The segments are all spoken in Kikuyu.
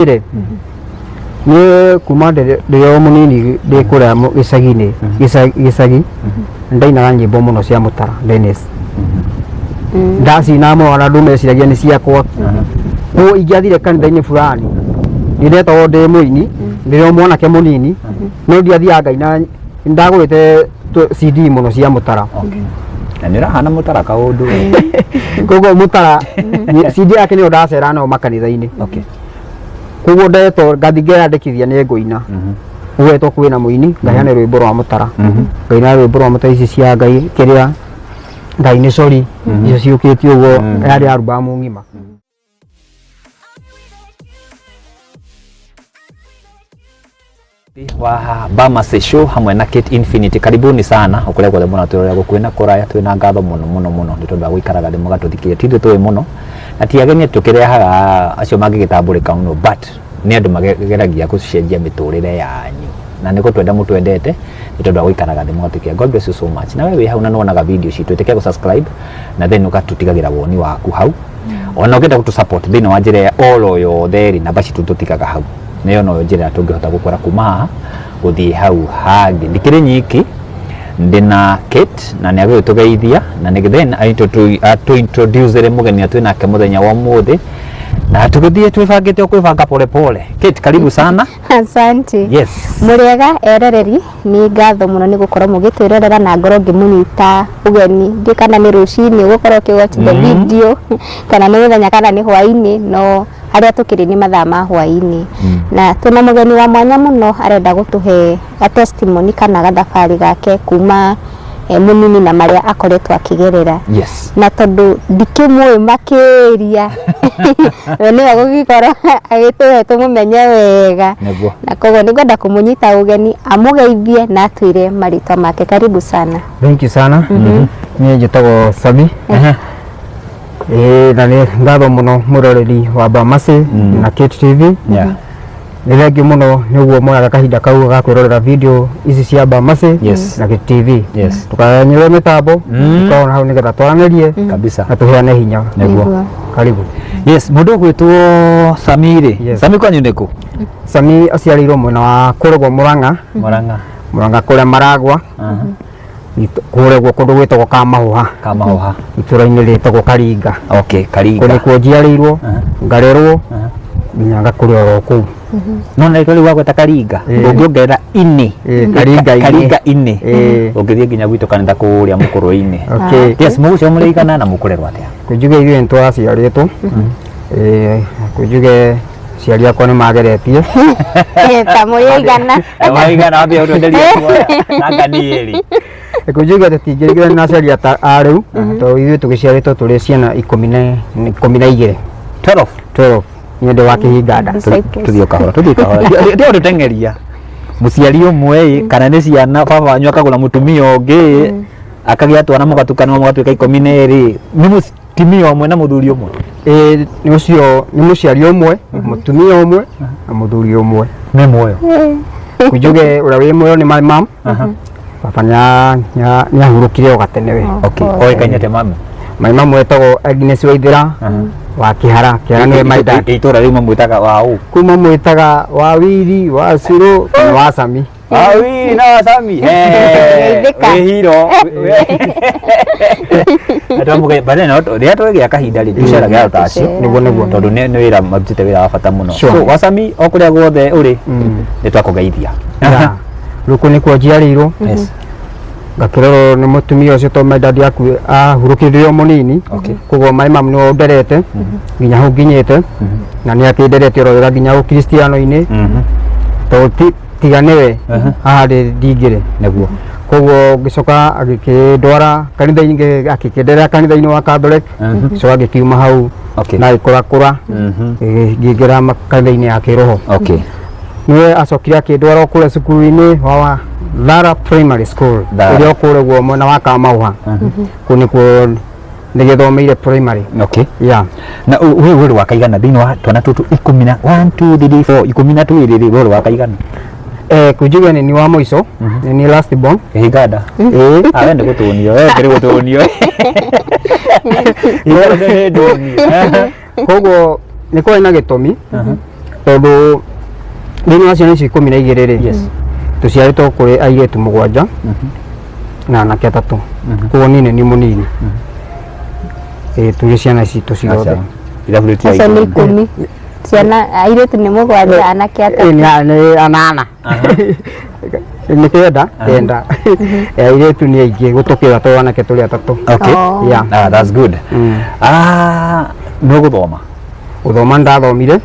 Rĩ niĩ kuma ndĩ o mũnini ndĩ kũrĩa gĩcagi-inĩ gĩcagi ndainaga nyĩmbo mũno cia Mũtara Dennis. Ndacinaga mũno ona andũ meciragia nĩ ciakwa. Koguo ingĩathire kanitha-inĩ fulani nĩ ndetagwo ndĩ mũini ndĩ o mwanake mũnini, no ndiathiaga ngaina, ndagũrĩte CD mũno cia Mũtara. Okay. Na nĩ ũrahana Mũtara kaũndũ we. Koguo Mũtara CD yake nĩyo ndaceraga nayo makanitha-inĩ. Koguo ndetwo ngathi ngeyandĩkithia nĩ ngũina. Ũgetwo kwĩna mũini ngaheana rwĩmbo rwa Mũtara. Ngaina rwĩmbo rwa Mũtara ici cia Ngai kĩrĩa Ngai nĩ cori icio ciũkĩte ũguo, yarĩ arubamu ng'ima. Wa Bamasi Show hamwe na Kate Infinity, karibuni sana ukuria guothe mũratwĩrorera gũkuhĩ na kũraya. Twĩna ngatho mũno mũno mũno nĩ tondũ wa gũikaraga thĩ mũgatũthikĩrĩria. Ti ithuĩ tũĩ mũno na ti ageni tũkĩrehaga acio mangĩgĩtambũrĩka mũno, but nĩ andũ mageragia gũcenjia mĩtũrĩre yanyu na nĩ gũtwenda mũtwendete nĩ tondũ wa gũikaraga thĩ mũgatũthikĩrĩria. God bless you so much. Nawe wĩ hau na nĩwonaga video citũ, ĩtĩkĩra gũ-subscribe na then ũgatũtigagĩra woni waku hau. Ona ũngĩenda gũtũ support thĩinĩ wa njĩra ya oro yothe rĩ, namba citũ tũtigaga hau, nĩyo noyo njĩra ĩrĩa tũngĩhota gũkora kuma haha gũthiĩ hau hangĩ. Ndikĩrĩ nyiki, ndĩna Kate na nĩ agũgĩtũgeithia na nĩ then atũ introduce mũgeni twĩ nake mũthenya wa ũmũthĩ na tũgĩthiĩ twĩbangĩte o kwĩbanga pole pole. Kate, karibu sana. Asante. Yes. Mũrĩega eroreri, nĩ ngatho mũno nĩ gũkorwo mũgĩtwĩrorera na ngorwo ngĩmũnyita ũgeni. Ndiũĩ kana nĩ rũcinĩ ũgũkorwo ũkĩ watch the video kana nĩ mũthenya kana nĩ hwainĩ, no harĩa tũkĩrĩ nĩ mathaa ma hwainĩ. Na twĩna mũgeni wa mwanya mũno arenda gũtũhe a testimony kana gathabarĩ gake kuma mũnini na marĩa akoretwo akĩgerera. Na tondũ ndikĩmũĩ makĩria, we nĩwe gũgĩkorwo agĩtũhe tũmũmenye wega. Na koguo nĩngwenda kũmũnyita ũgeni amũgeithie na atwĩre marĩtwa make. Karibu sana. Thank you sana. Niĩ njĩtagwo Sami. Ĩĩ, na nĩ ngatho mũno mwĩroreri wa Bamasi na Kate TV. Nĩ thengiũ mũno nĩ ũguo moyaga kahinda kau ga kwĩrorera video ici cia Bamasi na Kate TV. Tũkanyũre mĩtambo tũkaona hau nĩgetha twaranĩrie na tũheane hinya. Nĩguo. Karibu. Yes, mũndũ ũgwĩtwo Sami rĩ. Sami, kwanyu nĩkũ? Sami aciarĩirwo mwena wa kũrĩgwo Mũrang'a. Mũrang'a. Mũrang'a kũrĩa Maragwa. Kũrĩa guo kũndũ gwĩtagwo Kamahũha. Kamahũha. Itũra-inĩ rĩtagwo Karinga. Karinga. Kũu nĩkuo njiarĩirwo, ngarerwo nginya ngakũrĩra oro kũu. No na rĩu wagweta Karinga, ũngĩongerera inĩ. Karinga-inĩ. Karinga inĩ. Ũngĩthiĩ nginya gwitũ kanitha kũrĩa mũkũrwe-inĩ. Yes, mũgũcio mũrĩigana na mũkũrerwo atĩa? Kũnjuge ithuĩ nĩ twaciarĩtwo. Kũnjuge aciari akwa nĩ mageretie. Ta mũrĩigana. Waigana wambia ũtwenderia kuoya na Danieli. Kũnjuge tũtingĩringithania na aciari a rĩu, tondũ ithuĩ tũgĩciarĩtwo tũrĩ ciana 12. 12. 12. Niĩ ndĩ wa kĩhinga nda. Disciples. Tũthiĩ kahora, tũthiĩ kahora. Ndio tũteng'eria. Mũciari ũmwe ĩ, kana nĩ ciana baba wanyu akagũra mũtumia ũngĩ akagĩa twana mũgatukanwo mũgatuĩka 12, nĩ mũtumia ũmwe na mũthuri ũmwe? Ĩĩ, nĩ ũcio nĩ mũciari ũmwe, mũtumia ũmwe na mũthuri ũmwe. Me muoyo? Kũnjuge ũrĩa wĩ muoyo nĩ my mom. Baba nĩ ahurũkire o gatene we. Okay, oĩkaine atĩa mami? My mom etagwo Agnes Waithera wa Kĩhara. Kĩhara nĩwe my dad. Itũra rĩu mamwĩtaga wa ũ? Kũu mamwĩtaga wa Wiri, wa Cirũ kana wa Sami. Awi na Sami. Geithĩka. Wĩ hero. Atwamuge baadaye no rĩrĩa twegĩa kahinda rĩ tucerage andũ ta acio. Nĩguo. Tondũ nĩ wĩra marutĩte wĩra wa bata mũno. So Wasami o kũrĩa guothe ũrĩ nĩ twakũgeithia. Yeah. Rĩu kũu nĩkuo njiarĩirwo. Ngakĩrerwo nĩ mũtumia ũcio tondũ my dad ahurũkire ndĩ o mũnini. Koguo my mom nĩwe ũnderete nginya hau nginyĩte na nĩ akĩnderete oro wega nginya ũkristiano-inĩ tondũ tiga nĩwe haha ndĩ ndingĩrĩ. Koguo ngĩcoka agĩkĩndwara kanitha-inĩ, akĩkĩnderera kanitha-inĩ wa Catholic. Ngĩcoka ngĩkiuma hau na gĩkũrakũra ngĩingĩra kanitha-inĩ ya kĩroho. Nĩwe acokire akĩndwara o kũrĩa cukuru-inĩ wa Thara Primary School Thara. ĩrĩa kũrĩa guo mwena wa Kamauha. Kũu nĩkuo nĩgĩthomeire primary. Yeah. Na we ũrĩ wa kaigana thĩinĩ wa twana tũtũ ikũmi na 1 2 3 4 12 rĩ, we ũrĩ wa kaigana? Kũnjuge nĩ ni wa mũico, nĩ ni last born. Kĩhinganda. Ĩĩ. Ah, we nĩ gũtũnio, we kĩrĩ gũtũnio. Hinganda nĩ ndũnio. Koguo nĩ kwarĩ na gĩtũmi. Tondũ thĩinĩ wa ciana icio 12 rĩ, Yes. tũciarĩtwo kũrĩ airĩtu 7 na anake 3. Koguo niĩ nĩ niĩ mũnini. Ĩĩ, tũrĩ ciana citũ ciothe. Aca. Irabu rĩu ti Acio nĩ aingĩ. 10. Ciana airĩtu nĩ 7, anake Ĩĩ, 3. nĩ 8. Nĩ 9, 9. Airĩtu nĩ aingĩ gũtũkĩra tondũ anake tũrĩ 3. Okay. Oh. Yeah. Ah, that's good. Ah, nĩ ũgũthoma? Gũthoma nĩndathomire,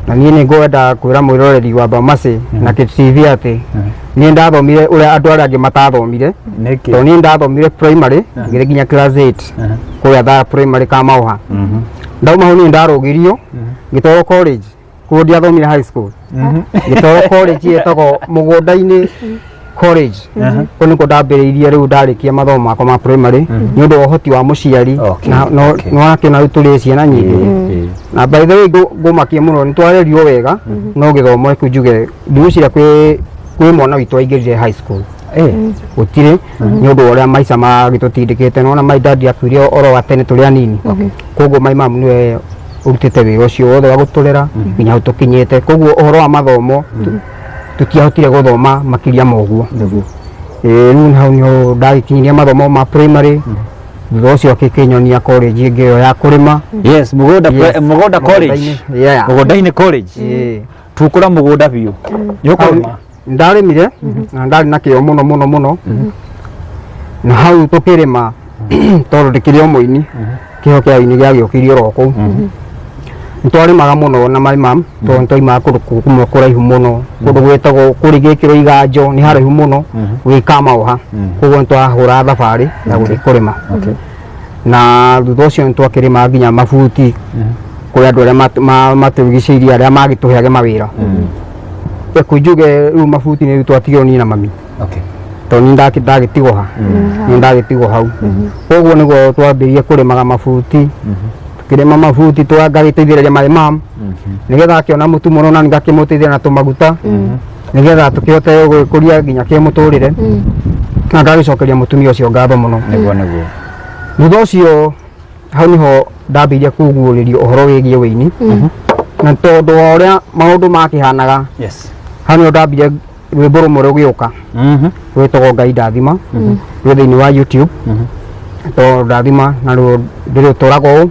na niĩ nĩ ngwenda kwĩra mwĩroreri wa Bamasi na KTV atĩ niĩ ndathomire ũrĩa andũ arĩa angĩ matathomire. Nĩkĩ? Tondũ niĩ ndathomire primary ngĩrĩ nginya class 8 kũrĩa Thara primary Kamauha. Ndauma hau niĩ ndarũgirio ngĩtwarwo college, koguo ndiathomire high school, ngĩtwarwo college ĩtagwo Mũgũnda-inĩ College. Kũu nĩkuo ndambĩrĩirie rĩu ndarĩkia mathomo makwa ma primary nĩ ũndũ wa ũhoti wa mũciari. Okay, Na no okay. nĩ wakĩona rĩu tũrĩ ciana nyingĩ. Na by the way, ngũmakia mũno nĩ twarerirwo wega, no gĩthomo reke njuge ndigwĩciria kwĩ mwana witũ aingĩrire high school. Gũtirĩ, nĩ ũndũ wa ũrĩa maica magĩtũtindĩkĩte. Nĩwona my dad akuire oro wa tene tũrĩ anini, koguo my mom nĩwe ũrutĩte wĩra ũcio wothe wa gũtũrera nginya hau tũkinyĩte. Koguo ũhoro wa mathomo tũtiahotire gũthoma makĩria ma ũguo. Nĩguo. Ĩĩ, rĩu hau nĩho ndagĩkinyirie mathomo ma primary. Thutha ũcio akĩkĩnyonia college ĩngĩ ĩyo ya kũrĩma. Yes, Mũgũnda. Yes. Mũgũnda College. Mũgũnda-inĩ. Yeah. Mũgũnda-inĩ College. Ĩĩ. Tukũra mũgũnda biũ. Nĩ ũkũrĩma? Ndarĩmire na ndarĩ na kĩo mũno mũno mũno, na hau tũkĩrĩma, tondũ ndĩkĩrĩ o mũini, kĩo kĩa ũini gĩagĩũkĩire oro kũu. Nĩ twarĩmaga mũno na my mom, tondũ nĩ twaimaga kũndũ kũmwe kũraihu mũno, kũndũ gwĩtagwo kũrĩ gĩkĩro Iganjo, nĩ haraihu mũno gwĩ Kamauha. Koguo nĩ twahũraga thabarĩ ya gũthiĩ kũrĩma. Na thutha ũcio nĩ twakĩrĩmaga nginya mabuti kũrĩ andũ arĩa matũrigicĩirie, arĩa magĩtũheage mawĩra. Reke njuge rĩu mabuti nĩ rĩu twatigirwo niĩ na mami. Okay. Tondũ niĩ ndagĩtigwo ha, niĩ ndagĩtigwo hau. Koguo nĩguo twambĩrĩirie kũrĩmaga mabuti, tũkĩrĩma mabuti, ngagĩteithĩrĩria my mom nĩgetha akĩona mũtu mũno, na ngakĩmũteithia na tũmaguta nĩgetha tũkĩhote gwĩkũria nginya kĩmũtũrĩre, na ngagĩcokeria mũtumia ũcio ngatho mũno. Nĩguo, nĩguo. Thutha ũcio hau nĩho ndambĩrĩirie kuguũrĩrio ũhoro wĩgiĩ wĩini, na tondũ wa ũrĩa maũndũ makĩhanaga, Yes. hau nĩho ndambire rwĩmbo rũmwe rũgĩũka rwĩtagwo Ngai Ndathima, rwĩ thĩinĩ wa YouTube, tondũ ndathima na ruo ndĩrũtũraga ũũ: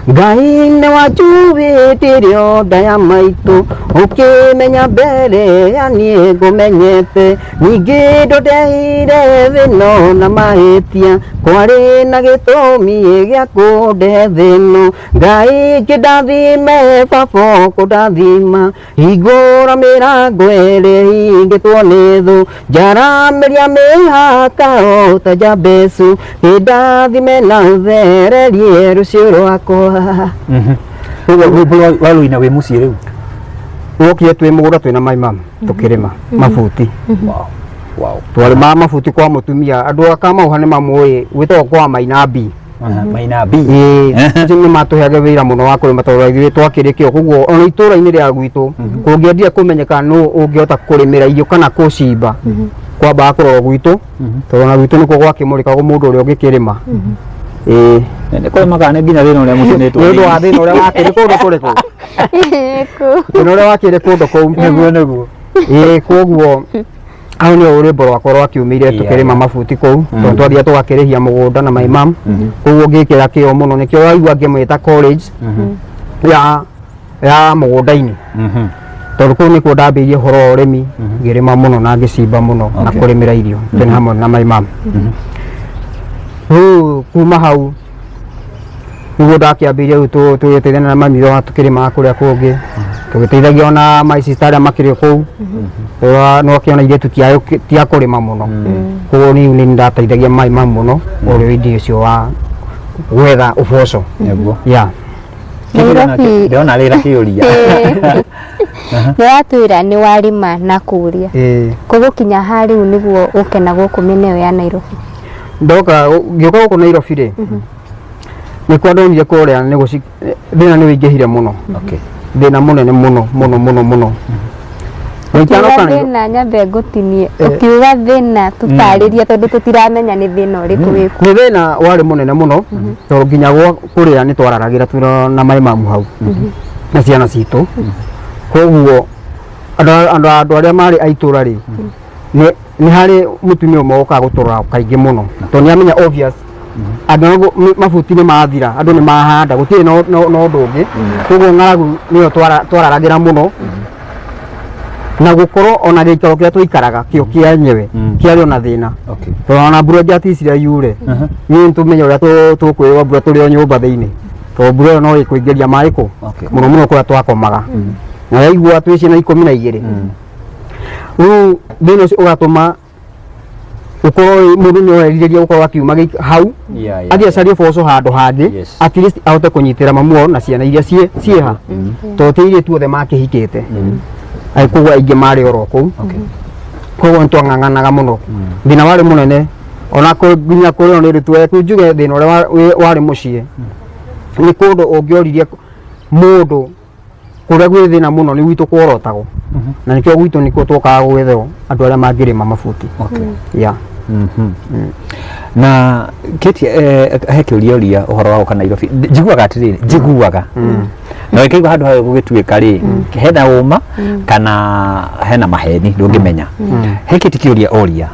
Ngai nĩ wanjuĩte rĩo nda ya maitũ, ũkĩmenya mbere ya niĩ ngũmenyete, ningĩ ndũndehire thĩno na mahĩtia, kwarĩ na gĩtũmi gĩa kũndehe thĩno. Ngai kĩndathime, baba kũndathima, hingũra mĩrango ĩrĩa ĩhingĩtwo nĩ thũ, njaramĩria mĩhaka o ta Jabecu, kĩndathime na ũthererie rũciũ rwakwa. Rĩu rwĩmbo warũina wĩ mũciĩ rĩu? Wokire twĩ mũgũnda twĩna my mom tũkĩrĩma mabuti. Wow. Twarĩmaga mabuti kwa mũtumia, andũ a Kamauha nĩ mamũĩ, gwĩtagwo kwa Maina B. Maina B. Ĩĩ, acio nĩ matũheage wĩra mũno wa kũrĩma tondũ ithuĩ twakĩrĩ kĩo. Koguo ona itũũra-inĩ rĩa gwitũ kũngĩendire kũmenyeka nũ ũngĩhota kũrĩmĩra irio kana kũcimba, kwambaga kũrorwo gwitũ, tondũ ona gwitũ nĩkuo gwakĩmũrĩkagwo mũndũ ũrĩa ũngĩkĩrĩma. Ĩĩ. Nĩ kũrĩma kana nĩ nginya thĩna ũrĩa mũcinĩtwo? Nĩ ũndũ wa thĩna ũrĩa wakĩrĩ kũndũ kũrĩkũ, thĩna ũrĩa wakĩrĩ kũndũ kũu. Nĩguo, nĩguo. Ĩĩ, koguo hau nĩho rwĩmbo rwakwa rwakiumĩire. Tũkĩrĩma mabuti kũu, tondũ twathiaga tũgakĩrĩhia mũgũnda na my mom. Koguo ngĩkĩra kĩo mũno, nĩkĩo waigua ngĩmwĩta college ya mũgũnda-inĩ, tondũ kũu nĩkuo ndambĩrĩirie ũhoro wa ũrĩmi, ngĩrĩma mũno na ngĩcimba mũno na kũrĩmĩra irio tene hamwe na my mom. Rĩu kuma hau nĩguo ndakĩambĩrĩirie rĩu tũgĩteithania na mami wa tũkĩrĩmaga kũrĩa kũngĩ, tũgĩteithagia ona my sister arĩa makĩrĩ kũu. No akĩona airĩtu ti a kũrĩma mũno, koguo niĩ nĩ ndateithagia my mom mũno ũrĩmi ũcio wa gwetha ũboco. Nĩguo. Yeah. Nairobi. Ndĩrona rĩra kĩũria. Nĩ watwĩra nĩ warĩma na kũrĩa. Ĩĩ. Kũgũkinya ha rĩu nĩguo ũke na gũkũ mĩena ĩyo ya Nairobi? Ndoka ngĩũka gũkũ Nairobi rĩ, nĩkuo ndonire kũrĩa nĩ thĩna nĩ wĩingĩhire mũno. Thĩna mũnene mũno mũno mũno mũno. Na Ũkiuga itanoka thĩna, nyambe ngũtinie, ũkiuga thĩna tũtarĩrie, tondũ tũtiramenya nĩ thĩna ũrĩkũ wĩkuo. Nĩ thĩna warĩ mũnene mũno, tondũ nginya gwa kũrĩa nĩ twararagĩra twĩna na my mamu hau. Na ciana citũ. Koguo andũ arĩa marĩ a itũra rĩ, nĩ harĩ mũtumia ũmwe ũkaga gũtũrora kaingĩ mũno, tondũ nĩ amenya obvious andũ mabuti nĩ mathira, andũ nĩ mahanda, gũtirĩ na ũndũ ũngĩ. Koguo ng'aragu nĩyo twararagĩra mũno, na gũkorwo ona gĩikaro kĩrĩa tũikaraga kĩo kĩa nyewe kĩarĩ ona thĩna, tondũ ona mbura ĩngĩaticire yure, niĩ nĩtũmenye ũrĩa tũkwĩrwo mbura tũrĩ o nyũmba thĩinĩ, tondũ mbura ĩyo no ĩkũingĩria maĩ kũ mũno mũno kũrĩa twakomaga, na yaigua twĩ ciana 12. Rĩu thĩna ũcio ũgatũma ũkorwo mũndũ nĩ ũrerirĩria gũkorwo akiuma hau, athiĩ acarie ũboco handũ hangĩ, at least ahote kũnyitĩra mamu wao na ciana iria ciĩha, tondũ ti airĩtu othe makĩhikĩte, koguo aingĩ marĩ oro kũu. Koguo nĩ twang'ang'anaga mũno, thĩna warĩ mũnene, ona nginya kũrĩ nĩ rĩtu njuge thĩna ũrĩa warĩ mũciĩ nĩ kũndũ ũngĩoririe mũndũ kũrĩa gwĩ thĩna mũno nĩ gwitũ kworotagwo, na nĩkĩo gwitũ nĩkuo twokaga gwethwo andũ arĩa mangĩrĩma mabuti. Yeah. Na Kate, he kĩũria ũria ũhoro wa gũka Nairobi. Njiguaga atĩrĩrĩ, njiguaga na ũkĩigua handũ hau gũgĩtuĩka rĩ, hena ũma kana hena maheni, ndũngĩmenya. He Kate kĩũria oria,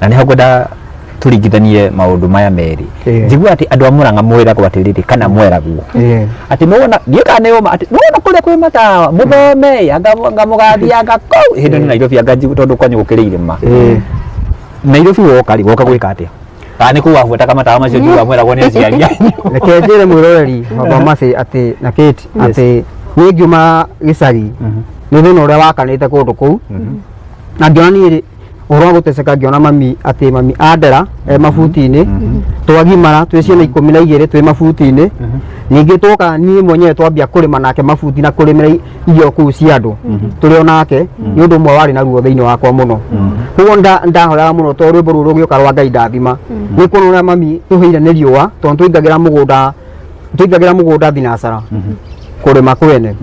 na nĩho ngwenda tũringithanie maũndũ maya merĩ. Njiguaga atĩ andũ a Murang'a mwĩragwo atĩrĩrĩ, kana mweragwo atĩ nĩwona, ndiũĩ kana nĩ ũma, atĩ nĩwona kũrĩa kwĩ matawa mũthome, anga mũgathianga kũu hĩndĩ nĩ Nairobi, anga tondũ kwanyu gũkĩrĩ irĩma. Nairobi woka rĩ, woka gwĩka atĩa? Kana nĩ kũu wabuataga matawa macio njugaga mweragwo nĩ aciari anyu? Reke njĩre mwĩroreri Baba Mercy atĩ na Kate atĩ niĩ ngiuma gĩcagi nĩ thĩna ũrĩa wakanĩte kũndũ kũu, na ngĩona niĩ ũhoro wa gũteceka, ngĩona mami atĩ mami andera e mabuti-inĩ, twagimara twĩ ciana 12 twĩ mabuti-inĩ. Ningĩ twoka niĩ mwenyewe twambia kũrĩma nake mabuti na kũrĩmĩra irio kũu cia andũ tũrĩ o nake, nĩ ũndũ ũmwe warĩ na ruo thĩinĩ wakwa mũno. Koguo ndahoyaga mũno, tondũ rwĩmbo rũu rũgĩũka rwa Ngai ndathima, nĩ kuona ũrĩa mami tũhĩire nĩ riũa, tondũ tũingagĩra mũgũnda thinacara kũrĩma kwene,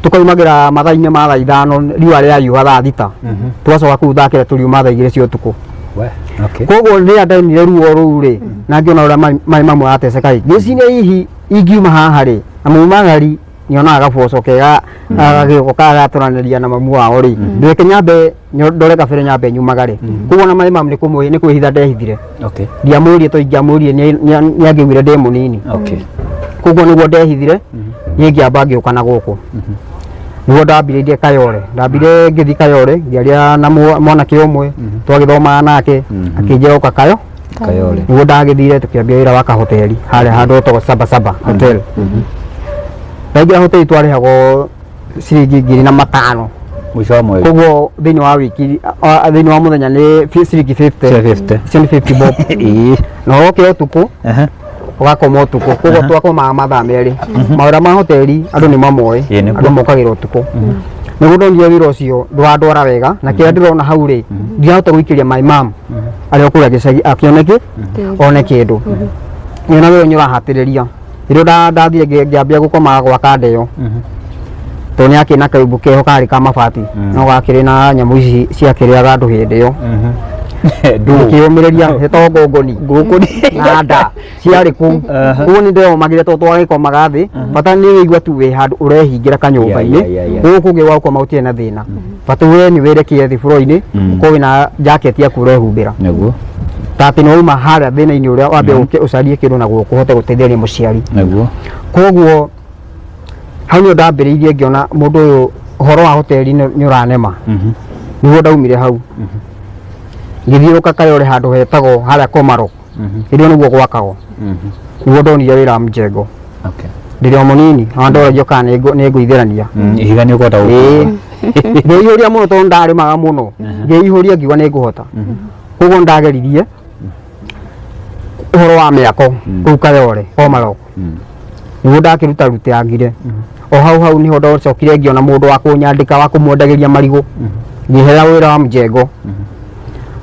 tukaumagĩra mathaa-inĩ ma thaa 5, riũa rĩariũha thaa 6, tũgacoka kũu thaa kĩrĩa tũriuma thaa 2 cia ũtukũ. Koguo rĩrĩa ndainire ruo rũu rĩ, na ngĩona ũrĩa maĩ mamwe ateceka rĩ, ngĩciria hihi ingiuma haha rĩ, na mumagari nyonaga gaboco kega gagĩũka kagatũranĩria na mamu wao rĩ, ndeke nyambe ndore kabere nyambe nyumagare. Koguo na maĩ mamu nĩ kwĩhitha ndehithire. Ndiamũrie, to ingĩamũrie nĩ angĩaiguire ndĩ mũnini. Koguo nĩguo ndehithire, niĩ ngĩamba ngĩũka na gũkũ, nĩguo ndambirĩirie Kayore. Ndambire ngĩthiĩ Kayore, ngĩaria na mwanake ũmwe twagĩthomaga nake, akĩnjĩra ũka Kayo. Kayole. Nĩguo ndagĩthire, tũkĩambia wĩra wa kahoteri harĩa handũ hetagwo Saba Saba Hotel. Ndaingĩra hoteli twarĩhagwo ciringi 1500 mũico wa mweri. Koguo thĩinĩ wa wiki, thĩinĩ wa mũthenya nĩ ciringi 50. 50. Icio nĩ 50 bob. Na ũrokĩra ũtukũ, ũgakoma ũtukũ. Koguo twakomaga mathaa 2. Mawĩra ma hoteli andũ nĩ mamoĩ, andũ mokagĩra ũtukũ. Nĩguo ndonire wĩra ũcio ndũrandwara wega, na kĩrĩa ndĩrona hau rĩ, ndirahota gũikĩria my mom arĩa kũrĩa gĩcagi akĩone kĩ one kĩndũ. Ngĩona wĩra nĩ ũrahatĩrĩria. Rĩrĩa ndathire ngĩambia gũkomaga gwa kandeo, tondũ nĩ akĩrĩ na kaimbu keho karĩ ka mabati, no gakĩrĩ na nyamũ ici ciakĩrĩaga andũ hĩndĩ ĩyo. Ngĩkĩũmĩrĩria, hetagwo ngũngũni. Ngũngũni. Na nda ciarĩ kũu. Koguo nĩ ndeyomagĩra, tondũ twagĩkomaga thĩ, bata nĩ wĩigua tu wĩ handũ ũrehingĩra kanyũmba-inĩ. Gũkũ kũngĩ gwa gũkoma gũtirĩ na thĩna, bata we nĩ wĩrekie thĩ buro-inĩ, ũkorwo wĩna jacket yaku ũrehumbĩra, ta atĩ nĩ wauma harĩa thĩna-inĩ ũrĩa wambe ũke ũcarie kĩndũ na gũkũ ũhote gũteithĩrĩria mũciari. Koguo hau nĩho ndambĩrĩirie, ngĩona mũndũ ũyũ ũhoro wa hoteli nĩ ũranema. Nĩguo ndaumire hau, ngĩthiũrũka Kayore handũ hetagwo harĩa Komarok, hĩndĩ ĩyo nĩguo gwakagwo. Nĩguo ndonire wĩra wa mjengo ndĩrĩ o mũnini, ona ndoragio kana nĩ ngũithĩrania. Ihiga nĩ ũkũhota. Ĩĩ, ngĩihũria mũno tondũ ndarĩmaga mũno, ngĩihũria ngiuga nĩ ngũhota. Koguo ndageririe ũhoro wa mĩako kũu Kayore Komarok, nĩguo ndakĩruta rutangire o hau hau. Nĩho ndacokire ngĩona mũndũ wa kũnyandĩka wa kũmwendagĩria marigũ, ngĩheo wĩra wa mjengo,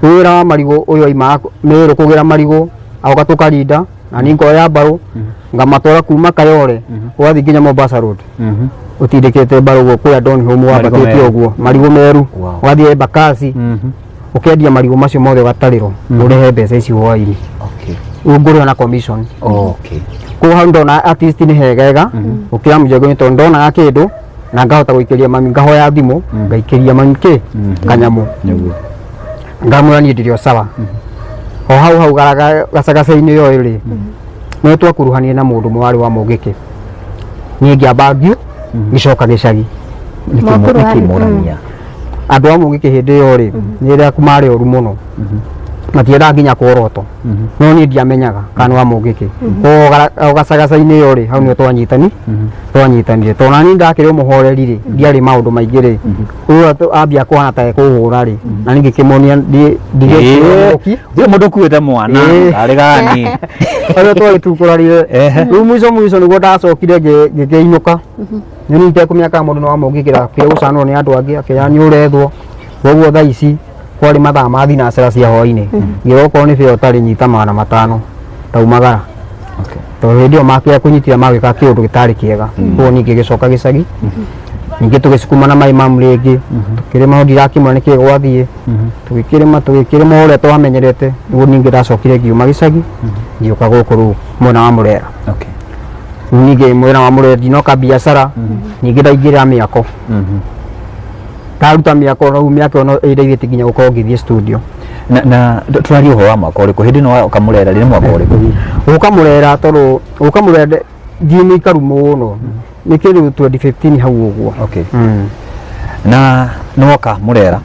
wĩra wa marigũ ũyũ aimaga Mĩrũ kũgĩra marigũ, agoka tũkarinda na niĩ ngoya mbarũ ngamatwara kuma Kayore ũgathiĩ nginya Mombasa Road, ũtindĩkĩte mbarũ ũguo kũrĩa Donholm wambatĩte meru. Ũguo marigũ meru. Ũgathiĩ Embakasi, ũkendia marigũ macio mothe, ũgatarĩrwo ũrĩhe mbeca ici hwainĩ. Rĩu ngũrĩha na commission. Koguo hau ndona at least nĩ hegega gũkĩra mũjengo-inĩ, tondũ ndonaga kĩndũ na ngahota gũikĩria mami, ngahoya thimũ ngaikĩria mami kĩ kanyamũ. Nĩguo. Ngamwĩra niĩ ndĩrĩ o sawa o hau hau gacagaca-inĩ ĩyo rĩ, nĩ twakuruhanire na mũndũ ũmwe warĩ wa mũngĩkĩ, niĩ ngĩamba ngĩcoka gĩcagi. Mwakuruhani- Nĩkĩ mũrania? Andũ a mũngĩkĩ hĩndĩ ĩyo rĩ, nĩ rĩa marĩ oru mũno, matiendaga nginya kworoto, no niĩ ndiamenyaga kana nĩ wa mũngĩkĩ. Koguo gacagaca-inĩ ĩyo rĩ, hau nĩho twanyitanire, tondũ nani ndakĩrĩ o mũhoreri rĩ, ndiarĩ maũndũ maingĩ rĩ, ũyũ ambia kũhana ta ekũhũra rĩ, na niĩ ngĩkĩmuonia ndigĩkĩũki. Gũtirĩ mũndũ ũkuĩte mwana. Ĩĩ. Arĩ gani? Arĩa twagĩtukũrarire. Rĩu mwico mwico nĩguo ndacokire ngĩkĩinũka nĩ niĩ itekũmenya kana mũndũ nĩ wa mũngĩkĩra akĩra gũcanwo nĩ andũ angĩ, akĩra nĩ ũrethwo. Koguo thaa ici kwarĩ mathaa ma thinacera cia hwainĩ, ngĩra okorwo nĩ bĩa ũtarĩ nyita 500 ndaumagara. Tondũ hĩndĩ ĩyo makĩaga kũnyitĩra magĩka kĩũndũ gĩtarĩ kĩega. Koguo niĩ ngĩgĩcoka gĩcagi ningĩ, tũgĩcukuma na maĩ mamu rĩngĩ, tũkĩrĩma, ndirakĩmũra nĩkĩ gwathiĩ, tũgĩkĩrĩma tũgĩkĩrĩma ũrĩa twamenyerete. Nĩguo ningĩ ndacokire ngiuma gĩcagi ngĩũka gũkũ rĩu mwena wa Mũrera. Rĩu ningĩ mwena wa Mũrera ndinoka biacara, ningĩ ndaingĩrĩra mĩako, ndaruta mĩako, rĩu mĩako ĩno ĩndeithĩtie nginya gũkorwo ngĩthiĩ studio. Na tũraria ũhoro wa mwaka ũrĩkũ? Hĩndĩ ĩno woka Mũrera rĩ, nĩ mwaka ũrĩkũ? Gũka Mũrera, tondũ gũka Mũrera ndirĩ mũikaru mũno, nĩ kĩndũ 2015 hau ũguo. Na nĩwoka Mũrera,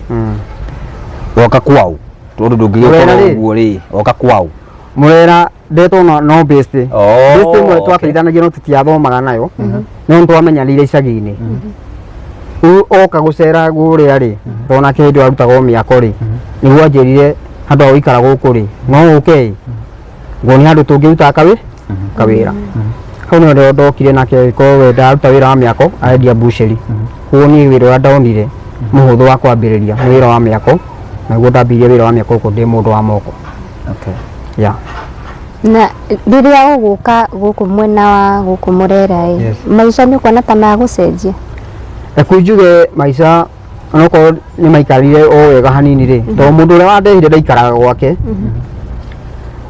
woka kwau, tondũ Mũrera ndũngĩgĩkorwo rĩ? ũguo rĩ, woka kwau? Mũrera ndetwo no best. Oh, Best ĩmwe okay. twateithanagia, no tũtiathomaga nayo, no nĩ twamenyanĩire icagi-inĩ. Rĩu oka gũcera kũrĩa rĩ, tondũ nake hĩndĩ ĩyo arutagwo mĩako rĩ, nĩguo anjĩrire handũ ha gũikara gũkũ rĩ, no ũke ĩ nguonia handũ tũngĩruta kawĩra. Hau nĩho rĩo ndokire nake, agĩkorwo we ndaruta wĩra wa mĩako, arendia mbucĩri. Koguo niĩ wĩra ũrĩa ndonire mũhũthũ wa kwambĩrĩria nĩ wĩra wa mĩako, naguo ndambĩrĩirie wĩra wa mĩako gũkũ ndĩ mũndũ wa moko. Yeah. Na rĩrĩa ũgũka gũkũ mwena wa gũkũ Mũrera ĩ, maica nĩ ũkuona ta magũcenjia? Reke njuge maica onokorwo nĩ maikarire o wega hanini rĩ, tondũ mũndũ ũrĩa wandehire ndaikaraga gwake,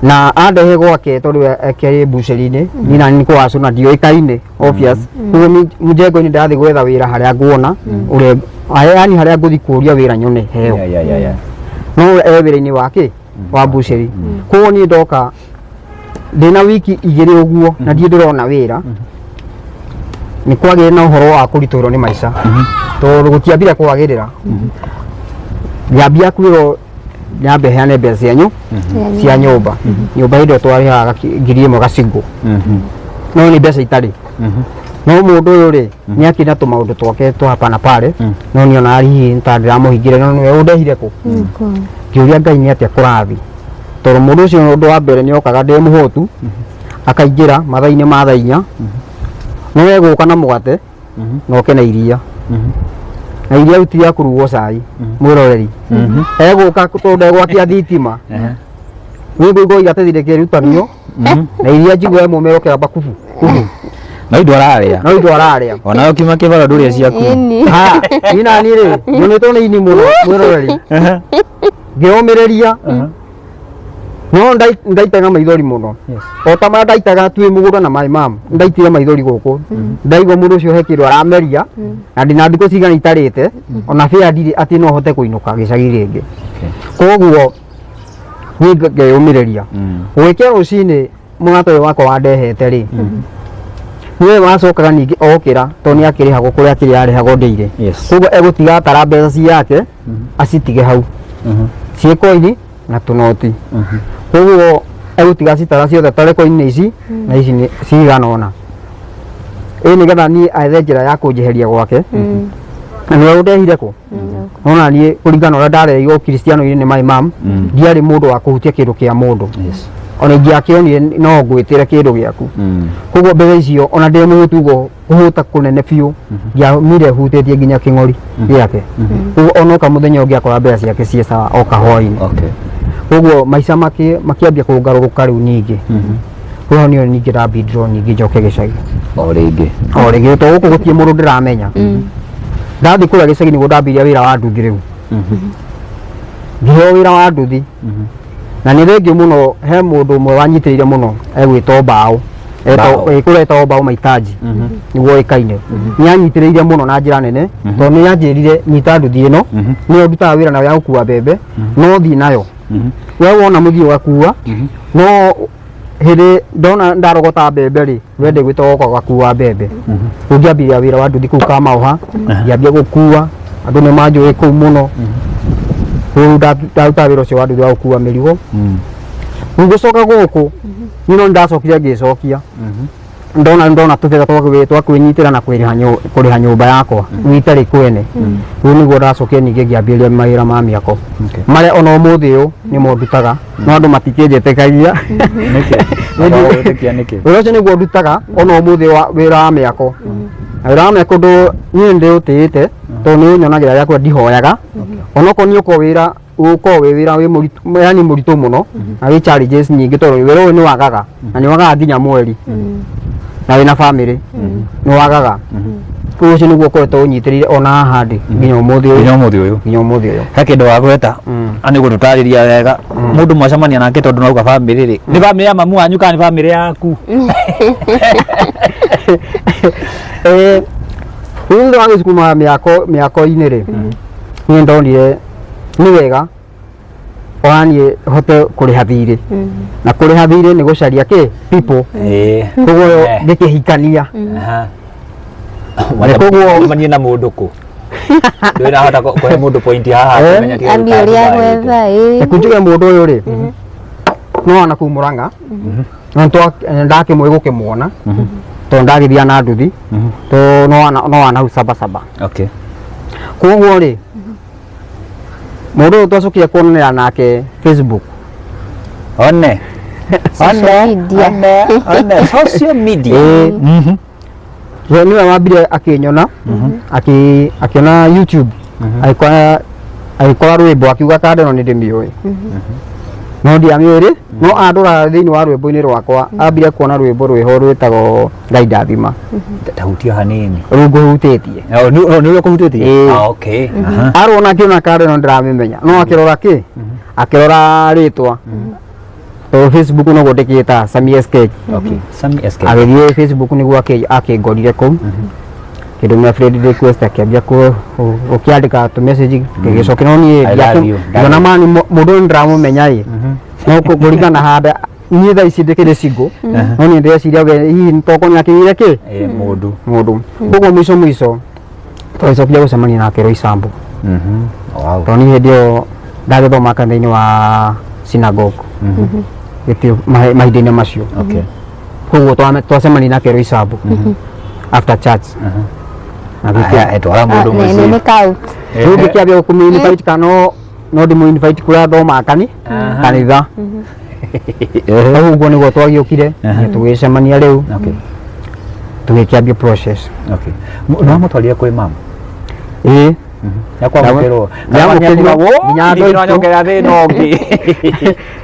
na andehe gwake tondũ akĩrĩ mbucĩri-inĩ, niĩ nani nĩ kũwacũ na ndiũĩkaine obvious. Koguo mjengo-inĩ ndathiĩ gwetha wĩra harĩa nguona ũrĩa, yani harĩa ngũthiĩ kũria wĩra nyone heo. No e wĩra-inĩ wake wa mbucĩri. Koguo niĩ ndoka ndĩna wiki 2 ũguo na ndirĩ ndĩrona wĩra, nĩ kwagĩrĩra na ũhoro wa kũritũhĩrwo nĩ maica, tondũ gũtiambire kwagĩrĩra, ngĩambia kwĩrwo nyambe heane mbeca cianyu cia nyũmba. Nyũmba hĩndĩ ĩyo twarĩhaga 1,000 gacigũ, no nĩ mbeca itarĩ. No mũndũ ũyũ rĩ, nĩ akĩrĩ na tũmaũndũ twake twa hapa na pale, no nĩ onaga hihi ta ndĩramũhingĩre, no nĩwe ũndehire kũ. Ngĩũria Ngai nĩ atĩa kũrathiĩ, tondũ mũndũ ũcio ũndũ wa mbere nĩ okaga ndĩ mũhũtu, akaingĩra mathaa-inĩ ma thaa 4, no egũka na mũgate na oke na iria, na iria rĩu ti rĩa kũrugwo cai, mwĩroreri. Egũka tondũ ndegwakia thitima, niĩ ngũigua iratathi rĩkĩrutanio na iria njigue mũmero kĩamba kubu kubu. No indo ararĩa. No indo ararĩa. Ona ũkiuma kĩbaro ndũrĩa ciaku. Ĩni. Ha, niĩ nani rĩ, nyonĩtwo nĩ ini mũno, mwĩroreri, ngĩũmĩrĩria, no ndaitaga maithori mũno o ta marĩa ndaitaga twĩ mũgũnda na my mom. Ndaitire maithori gũkũ, ndaigua mũndũ ũcio he kĩndũ arameria, na ndĩna thikũ cigana itarĩte, ona bĩa ndirĩ atĩ no hote kũinũka gĩcagi rĩngĩ. Koguo niĩ ngeyũmĩrĩria. Gwĩkĩra rũcinĩ, mũrata ũyũ wakwa wandehete rĩ, nĩwe wacokaga ningĩ okĩra, tondũ nĩ akĩrĩhagwo kũrĩa akĩrĩ arĩhagwo ndĩire. Koguo egũtiga atara mbeca ciake acitige hau ciĩ koini na tũnoti. Koguo egũtiga citara ciothe tarĩ koini ici na ici nĩ cigana ũna ĩ, nĩgetha niĩ ethe njĩra ya kũnjeheria gwake, na nĩwe ũndehire kũ. Nona niĩ kũringana na ũrĩa ndarerirwo kristiano-inĩ nĩ my mom, ndiarĩ mũndũ wa kũhutia kĩndũ kĩa mũndũ. Ona ingĩakĩonire no ngwĩtĩre kĩndũ gĩaku. Koguo mbeca icio, ona ndĩ mũhũtu ũguo, kũhũta kũnene biũ, ndiamire hutĩtie nginya kĩng'ori gĩake. Koguo onoka mũthenya ũngĩ akora mbeca ciake ciĩ sawa, oka hwainĩ. Koguo maica makĩambia kũngarũrũka rĩu ningĩ. Rĩu hau nĩyo ningĩ ndambindirwo ningĩ njoke gĩcagi. O rĩngĩ. O rĩngĩ, tondũ gũkũ gũtirĩ mũndũ ndĩramenya. Ndathiĩ kũrĩa gĩcagi nĩguo ndambirie wĩra wa nduthi. Rĩu ngĩheo wĩra wa nduthi, na nĩ thengiũ mũno, he mũndũ ũmwe wanyitĩrĩire mũno egwĩtwo Mbaũ. Bao. Kũrĩa etagwo Bao Maitaji nĩguo ĩkaine nĩ anyitĩrĩire mũno na njĩra nene tondũ nĩ anjĩrire nyita nduthi ĩno nĩyo ndutaga wĩra nayo ya gũkua mbembe no thiĩ nayo we wona mũthiĩ ũgakua no hĩndĩ ndona ndarogota mbembe rĩ we ndĩgwĩta ũgoka ũgakua mbembe. Rĩu ngĩambĩrĩria wĩra wa nduthi kũu Kamaũha, ngĩambia gũkua andũ nĩ manjũĩ kũu mũno. Rĩu ndarutaga wĩra ũcio wa nduthi wa gũkua mĩrigo. Rĩu gũcoka gũkũ niĩ no nĩndacokire ngĩcokia ndona tũbetha twa kwĩnyitĩra na kũrĩha nyũmba yakwa rĩu itarĩ kwene. Rĩu nĩguo ndacokire ningĩ ngĩambĩrĩria mawĩra ma mĩako marĩa ona ũmũthĩ ũyũ nĩmo ndutaga no andũ matikĩnjĩtĩkagia. Nĩkĩ? Wĩtĩkia nĩkĩ? Wĩra ũcio nĩguo ndutaga ona ũmũthĩ wa wĩra wa mĩako na wĩra wa mĩako ndũ niĩ ndĩũtĩĩte tondũ nĩ ũnyonagĩra gĩa kũrĩa ndihoyaga onokorwo nĩ ũkorwo wĩra ũkorwo wĩ wĩra wĩ mũritũ yani mũritũ mũno na wĩ challenges nyingĩ tondũ wĩra ũyũ nĩ wagaga na nĩ wagaga nginya mweri na wĩna family nĩ wagaga. Rĩu ũcio nĩguo ũkoretwo ũnyitĩrĩire ona haha ndĩ nginya ũmũthĩ ũyũ. Nginya ũmũthĩ ũyũ. Nginya ũmũthĩ ũyũ. He kĩndũ wagweta na nĩ gũtũtarĩria wega mũndũ mwacemania nake tondũ nauga bamĩrĩ rĩ nĩ bamĩrĩ ya mamu wanyu kana nĩ bamĩrĩ yaku? Rĩu thutha wa gũcukuma mĩako mĩako-inĩ rĩ niĩ ndonire nĩ wega ona niĩ hote kũrĩha thirĩ na kũrĩha thirĩ nĩ gũcaria kĩ people koguo ngĩkĩhikania. Koguo na mũndũ kũ ndũrahota kũhe mũndũ point haha kũmenya ti Ambia ũrĩa gwetha ĩ. Reke njuge mũndũ ũyũ rĩ no ona kuu Murang'a no ndakĩmũĩ gũkĩmuona tondũ ndagĩthiaga na nduthi tondũ no wana hau Sabasaba. Koguo rĩ mũndũ ũyũ twacokire kuonanĩra nake Facebook. One Social media. One social media. We nĩwe wambire akĩnyona akĩona YouTube agĩkora rwĩmbo akiuga kanda ĩno nĩ ndĩmĩũĩ no ndiamĩũĩ rĩ no andora thĩinĩ wa rwĩmbo-inĩ rwakwa ambire kuona rwĩmbo rwĩho rwĩtagwo Ngai Ndathima. Tahutia hanini. Rũu ngũhutĩtie. Oh, nĩ ũrĩa kũhutĩtie. Ĩĩ. Ah, okay. Aha. Arona akĩona kanda ĩno ndĩramĩmenya no akĩrora kĩ akĩrora rĩtwa tondũ Facebook noguo ndĩkĩta Sami SK. Okay, Sami SK. Agĩthiĩ Facebook nĩguo akĩngorire kũu kĩndũmĩra friend request akĩambia gũkĩandĩka tũ message gĩgĩcokia no niĩ I love you. ngĩona mani mũndũ ũyũ nĩndĩramũmenya ĩ no kũringana handa niĩ thaa ici ndĩkĩrĩ single no niĩ ndĩreciria we hihi tokorwo nĩakĩgĩire kĩ Mũndũ. Mũndũ koguo mũico mũico twagĩcokire gũcemania nake Roysambu. Tondũ niĩ hĩndĩ ĩyo ndagĩthoma kanitha-inĩ wa synagogue gĩtĩ mahinda-inĩ macio. Koguo twacemania nake Roysambu after church. Na Aya, twara mũndũ Nĩ mũciĩ. nĩ count. Rĩu ngĩkĩambia gũkũmũ invite kana no ndĩmũ invite kũrĩa thomaga kanitha. Hau ũguo nĩguo twagĩũkire tũgĩcemania rĩu tũgĩkĩambia process. Okay. Nĩ wamũtwarire kwĩ mamu? Ĩĩ. Nĩakwamũkĩrwo? Nĩamũkĩrirwo nginya andũ aitũ. Nĩanyongerera thĩna ũngĩ.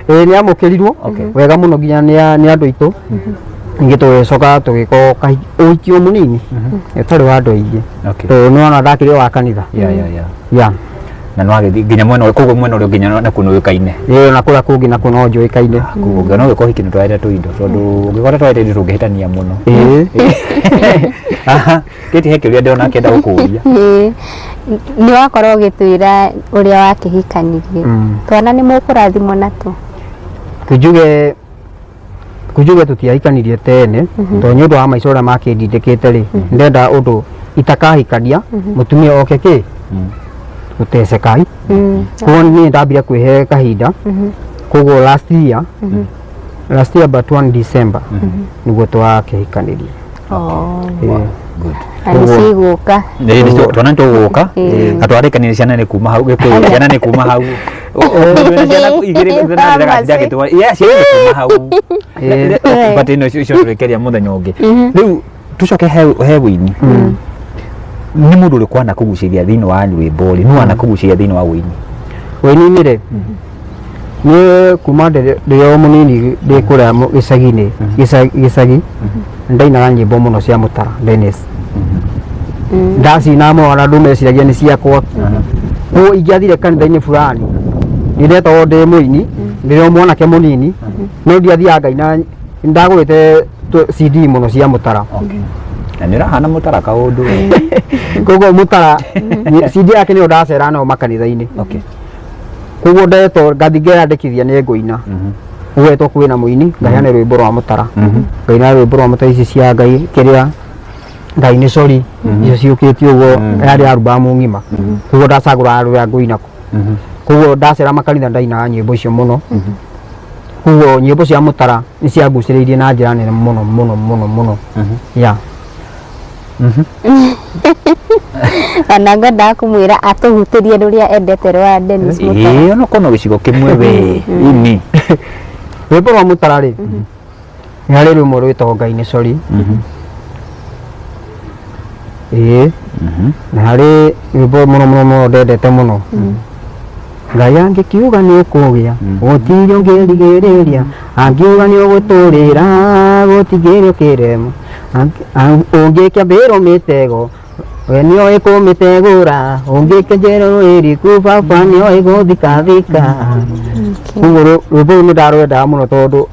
Ĩĩ nĩamũkĩrirwo wega mũno nginya nĩ andũ aitũ. Ningĩ tũgĩcoka tũgĩka ũhiki o mũnini ũtarĩ wa andũ aingĩ tondũ nĩwona ndakĩrĩ o wa kanitha. Yeah. Yeah. Na nĩwagĩthiĩ nginya mwena ũrĩa koguo mwena ũrĩa ũngĩ nginya nakuo nĩũĩkaine. Ĩĩ na kũrĩa kũngĩ nakuo no njũĩkaine. Koguo ũngĩona ũgĩka ũhiki nĩtwarete tũindo tondũ ũngĩkorwo twarete indo tũngĩhĩtania mũno. Ĩĩ. Aha. Kĩti he kĩũria ndĩrona akĩenda gũkũria. Ĩĩ. Nĩ wakorwo ũgĩtwĩra ũrĩa wakĩhikanirie. Twana nĩ mũkũrathimwo natuo? Kunjuge tũtiahikanirie tene tondũ nĩ ũndũ wa maica ũrĩa makĩndindĩkĩte rĩ ndenda ũndũ itakahikania mũtumia oke kĩ gũteceka. Koguo niĩ ndambire kwĩhe kahinda koguo last year but 1 December nĩguo twakĩhikanirie. Ĩĩ. Good. Na nĩ cigũka. Ĩĩ, twana nĩtũgũka na twarĩkanire ciana nĩ kuma hau gĩkũyũ ciana nĩ kuma hau Mũndũ wĩna ciana igĩrĩ ndagĩtwara yeah, ciana nĩ kuma hau. But ĩno icio tũrĩkeria mũthenya ũngĩ. Rĩu tũcoke he wĩini. Nĩ mũndũ ũrĩkũ wanakũgucĩria thĩinĩ wa rwĩmbo rĩ nĩ wanakũgucĩria thĩinĩ wa wĩini? Wĩini-inĩ rĩ niĩ kuma ndĩ o mũnini ndĩ kũrĩa gĩcagi-inĩ gĩcagi ndainaga nyĩmbo mũno cia Mũtara Dennis ndacina mũno ona andũ meciragia nĩ ciakwa. Koguo ingĩathire kanitha-inĩ fulani nĩ ndetagwo ndĩ mũini ndĩ o mwanake mũnini no ndiathiaga ngaina ndagũrĩte CD mũno cia Mũtara. Okay. Na nĩ ũrahana Mũtara kaũndũ we. Koguo Mũtara CD yake nĩyo ndacera nayo makanitha-inĩ. Okay. Koguo ndetwo ngathi ngeyandĩkithia nĩ ngũina. Ũgetwo kwĩna mũini ngaheana rwĩmbo rwa Mũtara. Ngaina rwĩmbo rwa Mũtara ici cia Ngai kĩrĩa Ngai nĩ cori icio ciũkĩte ũguo yarĩ arubamu ng'ima. Koguo ndacagũraga rũrĩa ngũina. Koguo ndacera makanitha ndainaga nyĩmbo icio mũno. Koguo nyĩmbo cia Mũtara nĩ ciangucĩrĩirie na njĩra nene mũno mũno mũno mũno. Yeah. Ona ngwendaga kũmwĩra atũhutĩrie rũrĩa endete rwa Dennis Mũtara. Ĩĩ ona kono gĩcigo kĩmwe we. Ini. Rwĩmbo rwa Mũtara rĩ, nĩ harĩ rwĩmbo rwĩtagwo Ngai nĩ cori. Ĩĩ na harĩ rwĩmbo mũno mũno mũno ndendete mũno. Ngai angĩkiuga nĩ ũkũgĩa gũtirĩ ũngĩrigĩrĩria, angiuga nĩ ũgũtũrĩra gũtingĩrĩ ũkĩrema, ũngĩkĩambĩrwo mĩtego we nĩoĩ kũmĩtegũra, ũngĩkĩnjĩrwo rũĩ baba nĩoĩ gũthikathika. Koguo rwĩmbo rũu nĩ ndarwendaga mũno tondũ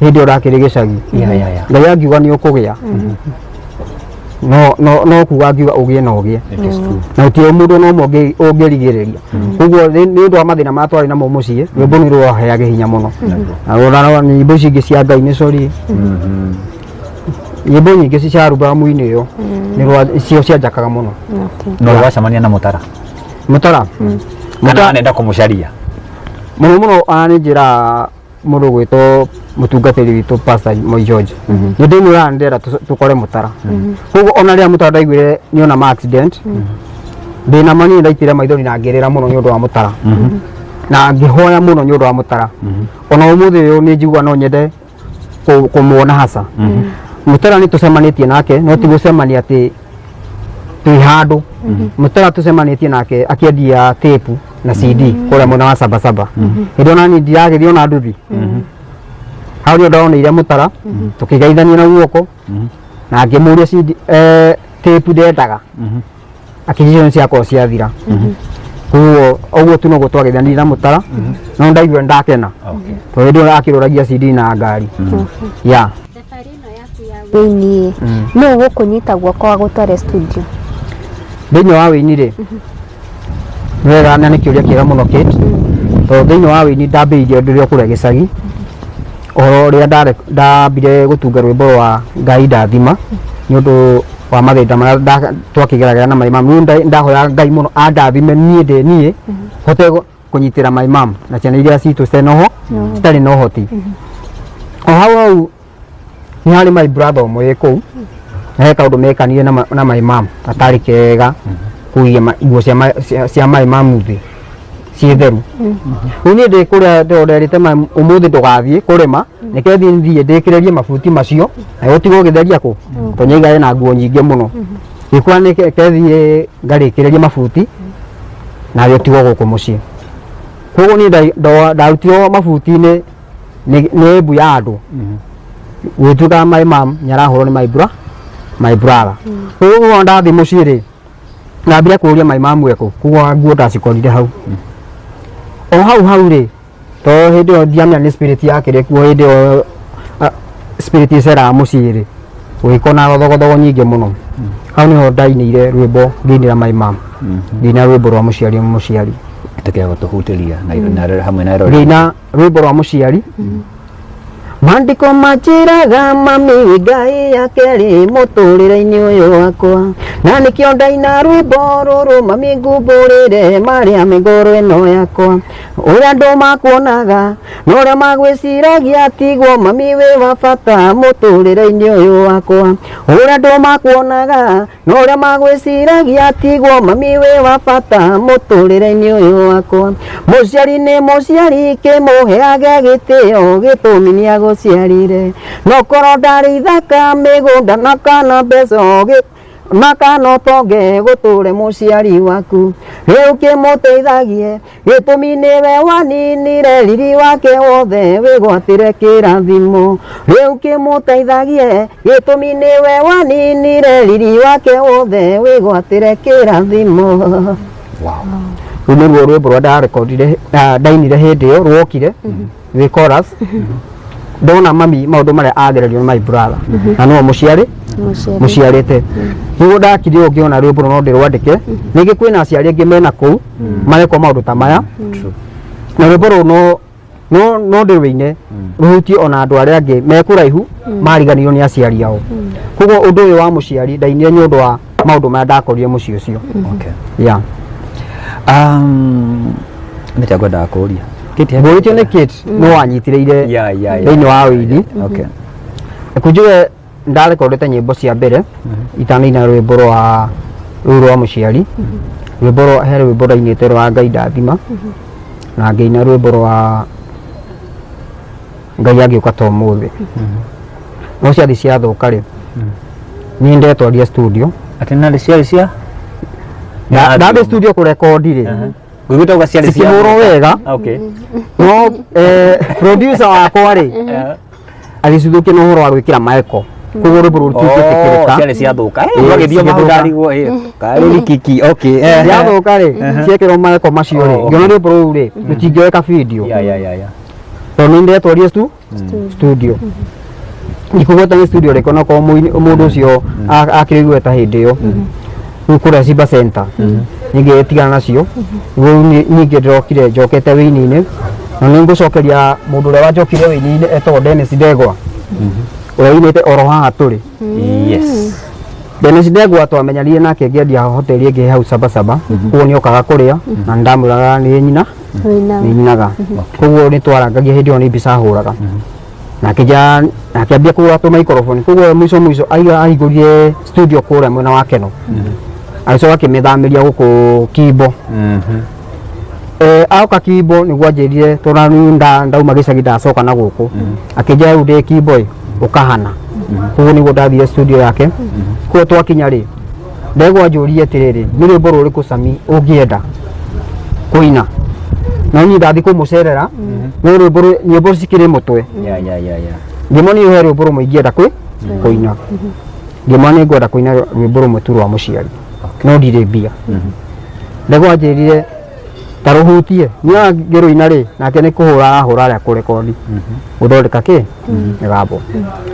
hĩndĩ ĩyo ndakĩrĩ gĩcagi. Yeah. Ngai angiuga nĩ ũkũgĩa no no no kuga angiuga ũgĩe na ũgĩe. It is true. Na gũtirĩ mũndũ ona ũmwe ũngĩrigĩrĩria. Koguo nĩ ũndũ wa mathĩna marĩa twarĩ namo mũciĩ, rwĩmbo nĩ rwaheaga hinya mũno. Na ũrarora nyĩmbo ici ingĩ cia Ngai nĩ cori, nyĩmbo nyingĩ cia arubamu-inĩ ĩyo nĩ cio cianjakaga mũno. No wacemania na Mũtara. Mũtara. Kana Mũtara anenda kũmũcaria. Mũno mũno nĩ njĩra mũndũ gwĩtwo mũtungatĩri witũ Pastor Moi George. Nĩ ndĩmwĩraga ndĩrenda tũkore Mũtara. Koguo ona rĩrĩa Mũtara ndaiguire nĩona ma accident, ndĩna ma niĩ ndaitire maithori na ngĩrĩra mũno nĩ ũndũ wa Mũtara. Na ngĩhoya mũno nĩ ũndũ wa Mũtara. Ona ũmũthĩ ũyũ nĩ njiguaga no nyende kũmuona haca. Mũtara nĩ tũcemanĩtie nake, no ti gũcemania atĩ twĩ handũ. Mũtara tũcemanĩtie nake akĩendia tape na CD kũrĩa mwena wa Sabasaba. Hĩndĩ ĩyo nani ndiragĩthiĩ ona nduthi. Hau nĩho ndoneire Mũtara, tũkĩgeithania na guoko na ngĩmũria CD tape ndendaga. Akĩnjĩra nĩ ciakorwo ciathira. Koguo ũguo tu noguo twageithanirie na Mũtara, no ndaigua ndakena. Okay. Tondũ hĩndĩ ĩyo akĩrũragia CD na ngari. Yeah. Thabarĩ ĩno yaku ya wĩini nũ ũgũkũnyita guoko agũtware studio? Thĩinĩ wa wĩini rĩ, nĩ wega na nĩ kĩũria kĩega mũno Kate, tondũ thĩinĩ wa wĩini ndambĩrĩirie ndĩrĩ o kũrĩa gĩcagi, ũhoro ũrĩa ndambire gũtunga rwĩmbo rwa Ngai ndathima nĩ ũndũ wa mathĩna marĩa twakĩgeragĩra na my mum. Rĩu ndahoyaga Ngai mũno andathime niĩ ndĩ niĩ hote kũnyitĩra my mum na ciana iria citũ citarĩ na ũho citarĩ na ũhoti. O hau hau nĩ harĩ my brother ũmwe wĩ kũu na he kaũndũ mekanire na my mum gatarĩ kega, kũiga nguo cia my mum thĩ ciĩ theru. Rĩu niĩ ndĩ kũrĩa ndĩronderete ũmũthĩ ndũgathiĩ kũrĩma, reke thiĩ thiĩ ndĩkĩrĩrie mabuti macio na gũtigwo gĩtheria kũ tondũ nĩaigaga na nguo nyingĩ mũno. Ngĩkora nĩ reke thiĩ ngarĩkĩrĩrie mabuti nawe ũtigwo gũkũ mũciĩ. Koguo niĩ ndarutirwo mabuti-inĩ nĩ mbu ya andũ, gũgĩtuĩka my mum nĩ arahũrwo nĩ my brother. Koguo ndathiĩ mũciĩ rĩ, ndambire kũria my mum ekũ, koguo nguo ndacikorire hau. O hau hau rĩ, tondũ hĩndĩ ĩyo ndiamenya nĩ spirit yakĩrĩ kuo hĩndĩ ĩyo, spirit ĩceraga mũciĩ rĩ, gũgĩkorwo na thogothogo nyingĩ mũno. Hau nĩho ndainĩire rwĩmbo ngĩinĩra my mum, ngĩina rwĩmbo rwa mũciari mũciari. Ĩtĩkĩra gũtũhutĩria na hamwe na rori. Ngĩina rwĩmbo rwa mũciari. Maandĩko manjĩraga mami wĩ Ngai ya kerĩ mũtũrĩre-inĩ ũyũ wakwa, na nĩkĩo ndaina rwĩmbo rũrũ mami ngumbũrĩre marĩa me ngoro ĩno yakwa, ũrĩa andũ makuonaga na ũrĩa magwĩciragia tiguo mami wĩ wa bata mũtũrĩre-inĩ ũyũ wakwa, ũrĩa andũ makuonaga na ũrĩa magwĩciragia tiguo mami wĩ wa bata mũtũrĩre-inĩ ũyũ wakwa. Mũciari nĩ mũciari kĩmũheage gĩtĩo gĩtũmi nĩagũciarire, no korwo ndarĩ ithaka mĩgũnda na kana mbeca na kana ũtonge gũtũre mũciari waku, rĩu kĩmũteithagie gĩtũmi nĩwe waninire riri wake wothe wĩgwatĩre kĩrathimo, rĩu kĩmũteithagie gĩtũmi nĩwe waninire riri wake wothe wĩgwatĩre kĩrathimo. Wow. Rũu nĩruo rwĩmbo rwa ndarekondire, ndainire hĩndĩ ĩyo rwokire rwĩ chorus. Ndona mami maũndũ marĩa agererio nĩ my brother na nĩwe mũciarĩ Mũciari. Mũciarĩte nĩguo ndakire ũũ ngĩona rwĩmbo rũrũ no ndĩrwandĩke. Rĩngĩ kwĩna aciari angĩ mena kũu marekwo maũndũ ta maya na rwĩmbo rũrũ no ndĩrũine rũhutie ona andũ arĩa angĩ me kũraihu mariganĩirwo nĩ aciari ao. Koguo ũndũ ũyũ wa mũciari ndainire nĩ ũndũ wa maũndũ marĩa ndakorire mũciĩ ũcio. Yeah. Nĩ kĩa ngwendaga kũũria. Kate, Ngũrĩtio nĩ Kate no wanyitĩrĩire thĩinĩ wa ũini. Kunjuge ndarekondete nyĩmbo cia mbere itanaina rwĩmbo rwa rũu rwa mũciari. Rwĩmbo rwa he rwĩmbo ndainĩte rwa Ngai ndathima na ngĩina rwĩmbo rwa Ngai angĩũka ta ũmũthĩ, no ciathi ciathũka rĩ, niĩ ndetwarire studio. Atĩ na ciarĩ cia Ndathiĩ studio kũrekondi rĩ, ngũigĩte uga ciarĩ cia cikĩhũrwo wega, no producer wakwa rĩ agĩcithũkia na ũhoro wa gwĩkĩra maeko, koguo rwĩmbo rũu rũtingĩtĩkĩrĩka. Ciarĩ ciathũka. Ĩĩ, Ũgagĩthiĩ cigĩthũka. mahu ndarigwo karĩ kiki, okay. Ciathũka rĩ, ciekĩrwo maeko macio rĩ, ngĩona rwĩmbo rũu rĩ rũtingĩoeka video tondũ nĩ ndetwarire studio ndikũgweta nĩ studio rĩkũ, onokorwo mũndũ ũcio akĩrĩ igweta hĩndĩ ĩyo rĩu kũrĩa Simba Center ningĩ tigana nacio. Rĩu ningĩ ndĩrokire njokete wĩini-inĩ na nĩ ngũcokeria mũndũ ũrĩa wanjokirie wĩini-inĩ etagwo Dennis Ndegwa, ũrĩa wĩinĩte oro haha tũrĩ. Dennis Ndegwa twamenyanire nake ngĩendia hoteli ĩngĩ hau Sabasaba, koguo nĩ okaga kũrĩa na nĩ ndamwĩraga nĩ nyina Wĩna. Nĩ nyinaga, koguo nĩ twarangagia hĩndĩ ĩyo nĩ mbica hũraga na akĩnja akĩambia kũgũra tũ microphone. Koguo mũico mũico ahingũrire studio kũrĩa mwena wa Keno, agĩcoka akĩmĩthamĩria gũkũ Kimbo. Aoka Kimbo nĩguo anjĩrire tondũ niĩ ndauma gĩcagi ndacoka na gũkũ, akĩnjĩra rĩu ndĩ Kimbo ĩ ũkahana. Koguo nĩguo ndathire studio yake. Koguo twakinya rĩ, Ndegwa anjũrie atĩrĩrĩ, nĩ rwĩmbo rũrĩkũ Sami ũngĩenda kũina? Na niĩ ndathiĩ kũmũcerera no rwĩmbo nyĩmbo cikĩrĩ mũtwe. Ngĩmwonia he rwĩmbo rũmwe ingĩenda kũina, ngĩmwona nĩ ngwenda kũina rwĩmbo rũmwe tu rwa mũciari no ndirĩ mbia. Ndegwa anjĩrire ta rũhutie niĩ ngĩrũina rĩ, nake nĩ kũhũra arahũra arĩa kũrekondi gũthondeka kĩ mĩgambo,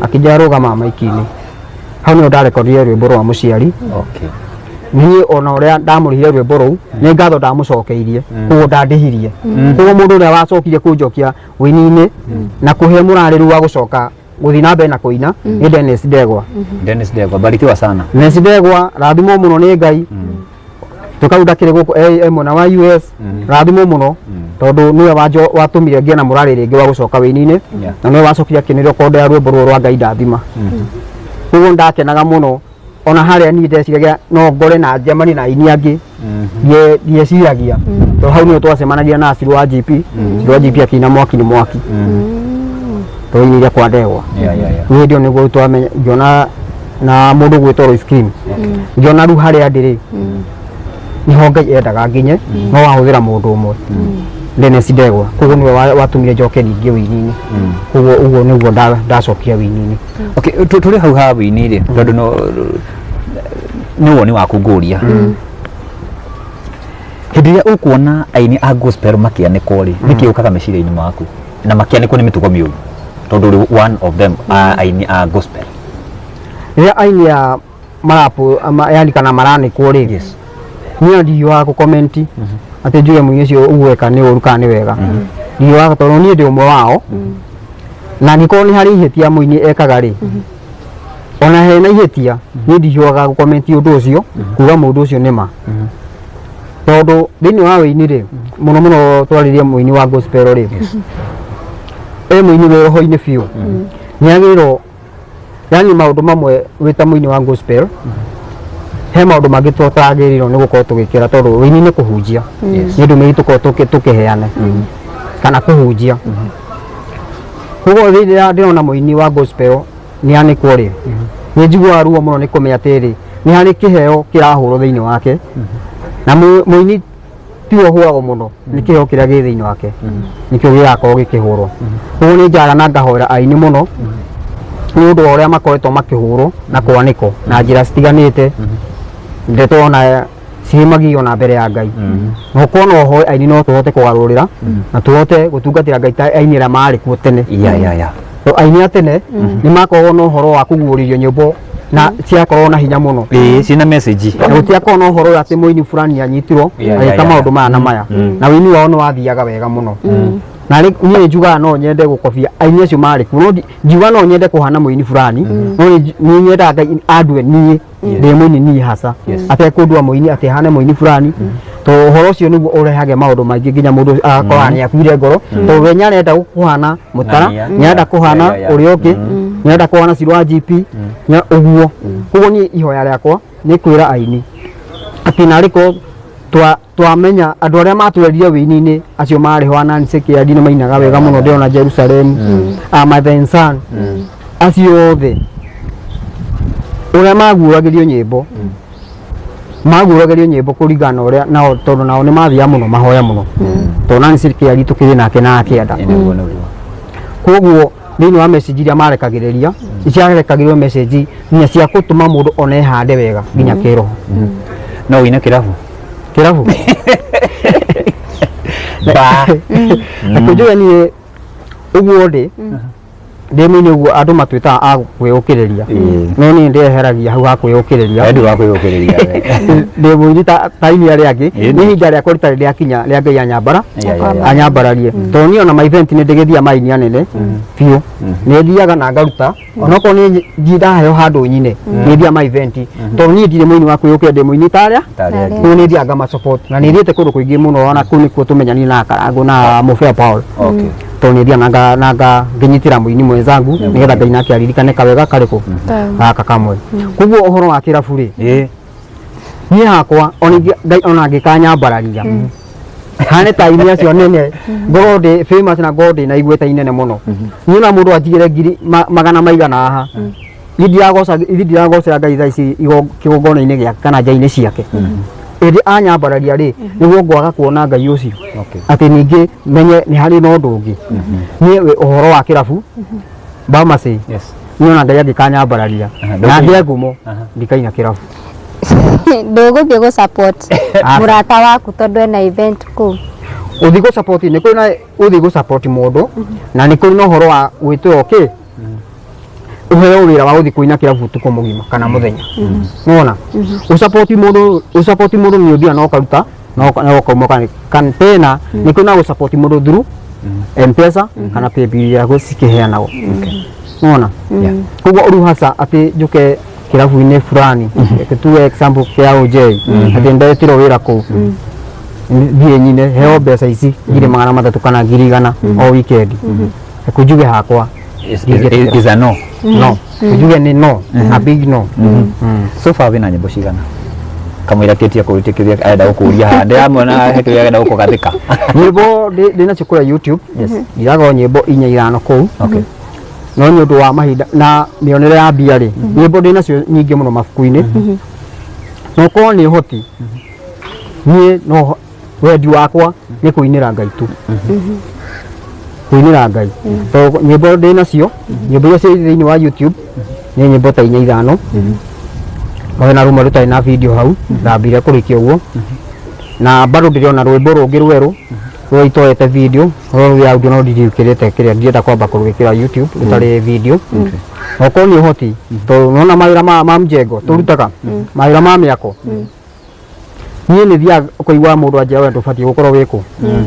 akĩnjĩra rũgama maiki-inĩ hau nĩho ndarekondire rwĩmbo rwa mũciari. Niĩ ona ũrĩa ndamũrĩhire rwĩmbo rũu nĩ ngatho ndamũcokeirie, koguo ndandĩhirie. Koguo mũndũ ũrĩa wacokire kũnjokia wĩini-inĩ na kũhe mũrarĩru wa gũcoka gũthiĩ na mbere na kũina nĩ Dennis Ndegwa. Dennis Ndegwa, barikiwa sana. Dennis Ndegwa, rathimwo mũno nĩ Ngai. Tũkau ndakĩrĩ gũkũ e mwena wa US, rathimwo mũno tondũ nĩwe watũmire ngĩe na mũrarĩ rĩngĩ wa gũcoka wĩini-inĩ na nĩwe wacokire akĩnĩrekondera rwĩmbo rũrũ rwa Ngai ndathima. Koguo ndakenaga mũno ona harĩa niĩ ndeciragia no ngore na njemanie na aini angĩ ndieciragia, tondũ hau nĩho twacemanagia na Ciru wa GP. Ciru wa GP akĩina mwaki nĩ mwaki tũinire kwa Ndegwa. Rĩu hĩndĩ ĩyo nĩguo twamenya ngĩona na mũndũ gwĩtwo Royce Cream, ngĩona rĩu harĩa ndĩ rĩ niho Ngai endaga nginye no wahũthĩra mũndũ ũmwe, Dennis Ndegwa. Koguo nĩwe watũmire njoke ningĩ wĩini-inĩ. Koguo ũguo nĩguo ndacokire wĩini-inĩ. Okay, tũrĩ hau ha wĩini rĩ, tondũ no nĩ woni waku ngũria, hĩndĩ ĩrĩa ũkuona aini a gospel makĩanĩkwo rĩ, nĩkĩ ũkaga meciria-inĩ maku na makĩanĩkwo nĩ mĩtugo mĩũru, tondũ ũrĩ one of them a aini a gospel? Rĩrĩa aini a marapu yani kana maranĩkwo rĩ, niĩ ndihiũhaga gũkomenti atĩ njuge mũini ũcio ũguo eka nĩ ũru kana nĩ wega. Ndihiũhaga tondũ niĩ ndĩ ũmwe wao, na angĩkorwo nĩ harĩ ihĩtia mũini ekaga rĩ, ona hena ihĩtia, niĩ ndihiũhaga gũkomenti ũndũ ũcio kuga mũndũ ũcio nĩ ma, tondũ thĩinĩ wa wĩini rĩ, mũno mũno twarĩrie mũini wa gospel rĩ, e mũini wĩ roho-inĩ biũ nĩ agĩrĩirwo yani maũndũ mamwe wĩ ta mũini wa gospel he maũndũ mangĩ tũtagĩrĩirwo nĩ gũkorwo tũgĩkĩra, tondũ wĩini nĩ kũhunjia, nĩ ndũmĩrĩri tũkorwo tũkĩheana kana kũhunjia. Koguo rĩrĩa ndĩrona mũini wa gospel nĩ anĩkwo rĩ, nĩ njiguaga ruo mũno nĩ kũmenya atĩrĩ nĩ harĩ kĩheo kĩrahũrwo thĩinĩ wake, na mũini tiwe ũhũragwo mũno nĩ kĩheo kĩrĩa gĩ thĩinĩ wake, nĩkĩo gĩgakorwo gĩkĩhũrwo. Koguo nĩ njaraga na ngahoera aini mũno nĩ ũndũ wa ũrĩa makoretwo makĩhũrwo na kwanĩkwo na njĩra citiganĩte, ndeto ona cirĩ magio na mbere ya Ngai. Na ũkorwo no ũhoe aini no tũhote kũgarũrĩra na tũhote gũtungatĩra Ngai ta aini arĩa marĩ kuo tene. To aini a tene nĩ makoragwo na ũhoro wa kũguũrĩrio nyĩmbo na ciakoragwo na hinya mũno. Ĩĩ, ciĩna message. Na gũtiakorwo na ũhoro ũyũ atĩ mũini fulani anyitirwo agĩka maũndũ maya na maya, na wĩini wao nĩ wathiaga wega mũno. Na niĩ njugaga no nyende gũkobia aini acio marĩ kuo, no ngiuga no nyende kũhana mũini fulani, no nĩ nyendaga Ngai andue niĩ ndĩ mũini niĩ haca, atekũndua mũini atĩ hane mũini fulani, to ũhoro ũcio nĩguo ũrehage maũndũ maingĩ nginya mũndũ agakorwo nĩ akuire ngoro, tondũ we nĩarenda kũhana mũtara, nĩarenda kũhana ũrĩa ũngĩ, nĩarenda kũhana Ciro wa GP ũguo. Koguo niĩ ihoya rĩakwa nĩ kwĩra aini atĩ narĩ korwo twamenya andũ arĩa matwerire wĩini-inĩ acio marĩ ho, Nancy Kĩandi nĩ mainaga wega mũno, ndĩrona Jerusalem, Mother and Son, acio othe ũrĩa maguũragĩrio nyĩmbo, maguũragĩrio nyĩmbo kũringana na ũrĩa nao, tondũ nao nĩ mathiaga mũno mahoya mũno, tondũ Nancy Kĩari tũkĩrĩ nake na akĩenda. Nĩguo nĩguo. Koguo thĩinĩ wa message iria marekagĩrĩria, ciarekagĩrĩrio message nginya cia gũtũma mũndũ one ehande wega nginya kĩroho. No wĩine kĩrabu? Kĩrabu? Ba. Reke njuge niĩ ũguo ndĩ mũini ũguo andũ matwĩtaga a kwĩyũkĩrĩria, no niĩ ndĩeheragia hau ha kwĩyũkĩrĩria. We ndũĩ wa kwĩyũkĩrĩria we. Ndĩ mũini ta aini arĩa angĩ. Ĩĩ. Nĩ ihinda rĩakwa rĩtarĩ rĩakinya rĩa Ngai anyambara anyambararie, tondũ niĩ ona ma event nĩ ndĩgĩthiaga ma aini anene biũ, nĩ thiaga na ngaruta, onokorwo nĩ ndaheo handũ nyine, nĩ thiaga ma event, tondũ niĩ ndirĩ mũini wa kwĩyũkĩra, ndĩ mũini ta arĩa Ta arĩa angĩ. Rĩu nĩ thiaga ngama support na nĩ thiĩte kũndũ kũingĩ mũno, ona kũu nĩkuo tũmenyanire na Karangũ na Mũbea Paul, tondũ nĩ thiaga na nga ngĩnyitĩra mũini mwenzangu nĩgetha Ngai nake aririkane kawega karĩkũ gaka kamwe. Koguo ũhoro wa kĩrabu rĩ, niĩ hakwa ona Ngai ona angĩkanyambararia hane ta aini acio nene, ngorwo ndĩ famous na ngorwo ndĩ na igweta inene mũno, niĩ ona mũndũ anjigĩre ngiri magana maigana haha, niĩ ndiragoca, ithuĩ ndiragocera Ngai thaa ici kĩgongona-inĩ gĩake kana nja-inĩ ciake. Ĩndĩ anyambararia rĩ, nĩguo ngwaga kuona Ngai ũcio, atĩ ningĩ menye nĩ harĩ na ũndũ ũngĩ. Niĩ ũhoro wa kĩrabu Bamasi, niĩ ona Ngai angĩkanyambararia na ngĩe ngumo, ndikaina kĩrabu. Ndũgũthiĩ gũ support Aca. mũrata waku tondũ ena event kũu? Ũthiĩ gũ support, nĩ kũrĩ na ũthiĩ gũ support mũndũ, na nĩ kũrĩ na ũhoro wa gwĩtwo kĩ ũheo wĩra wa gũthiĩ kũina kĩrabu ũtukũ mũgima kana mũthenya. Nĩwona ũsupport mũndũ, ũsupport mũndũ nĩ ũthiaga na ũkaruta na ũkauma kana tena nĩ kũrĩ na gũsupport mũndũ through M-Pesa kana paybill iria cikĩheanagwo. Nĩwona? Koguo rĩu haca atĩ njũke kĩrabu-inĩ fulani, reke tuge example kĩa OJ, atĩ ndetirwo wĩra kũu thiĩ nyine heo mbeca ici 300,000 kana 100,000 o weekend, reke njuge hakwa Is a no. No, njuge nĩ no, a big no. So far wĩna nyĩmbo cigana? Kamũira kĩtie kũrutia kĩrĩa arenda gũkũria haha, ndĩramuona he kĩrĩa arenda gũkũgathĩka. Nyĩmbo ndĩ nacio kũrĩa YouTube, njiragwo nyĩmbo inya ithano kũu, no nĩ ũndũ wa mahinda na mĩonere ya mbia rĩ, nyĩmbo ndĩ nacio nyingĩ mũno mabuku-inĩ, no korwo nĩ ũhoti niĩ no wendi wakwa nĩ kũinĩra Ngai tu, kũinĩra Ngai, tondũ nyĩmbo ndĩ nacio, nyĩmbo iria ciĩ thĩinĩ wa YouTube nĩ nyĩmbo ta inya ithano, no na rũmwe rũtarĩ na video hau ndambire kũrĩkia ũguo, na bado ndĩrona rwĩmbo rũngĩ rwerũ rũrĩa itoete video, rũrĩa rwĩ audio no ndirĩkĩrĩte kĩrĩa ndirenda kwamba kũrwĩkĩra YouTube rũtarĩ video. Na okorwo nĩ ũhoti, tondũ nona mawĩra ma mjengo tũrutaga mawĩra ma mĩako, niĩ nĩ thiaga kũigua mũndũ anjĩra we ndũbatiĩ gũkorwo wĩ kũ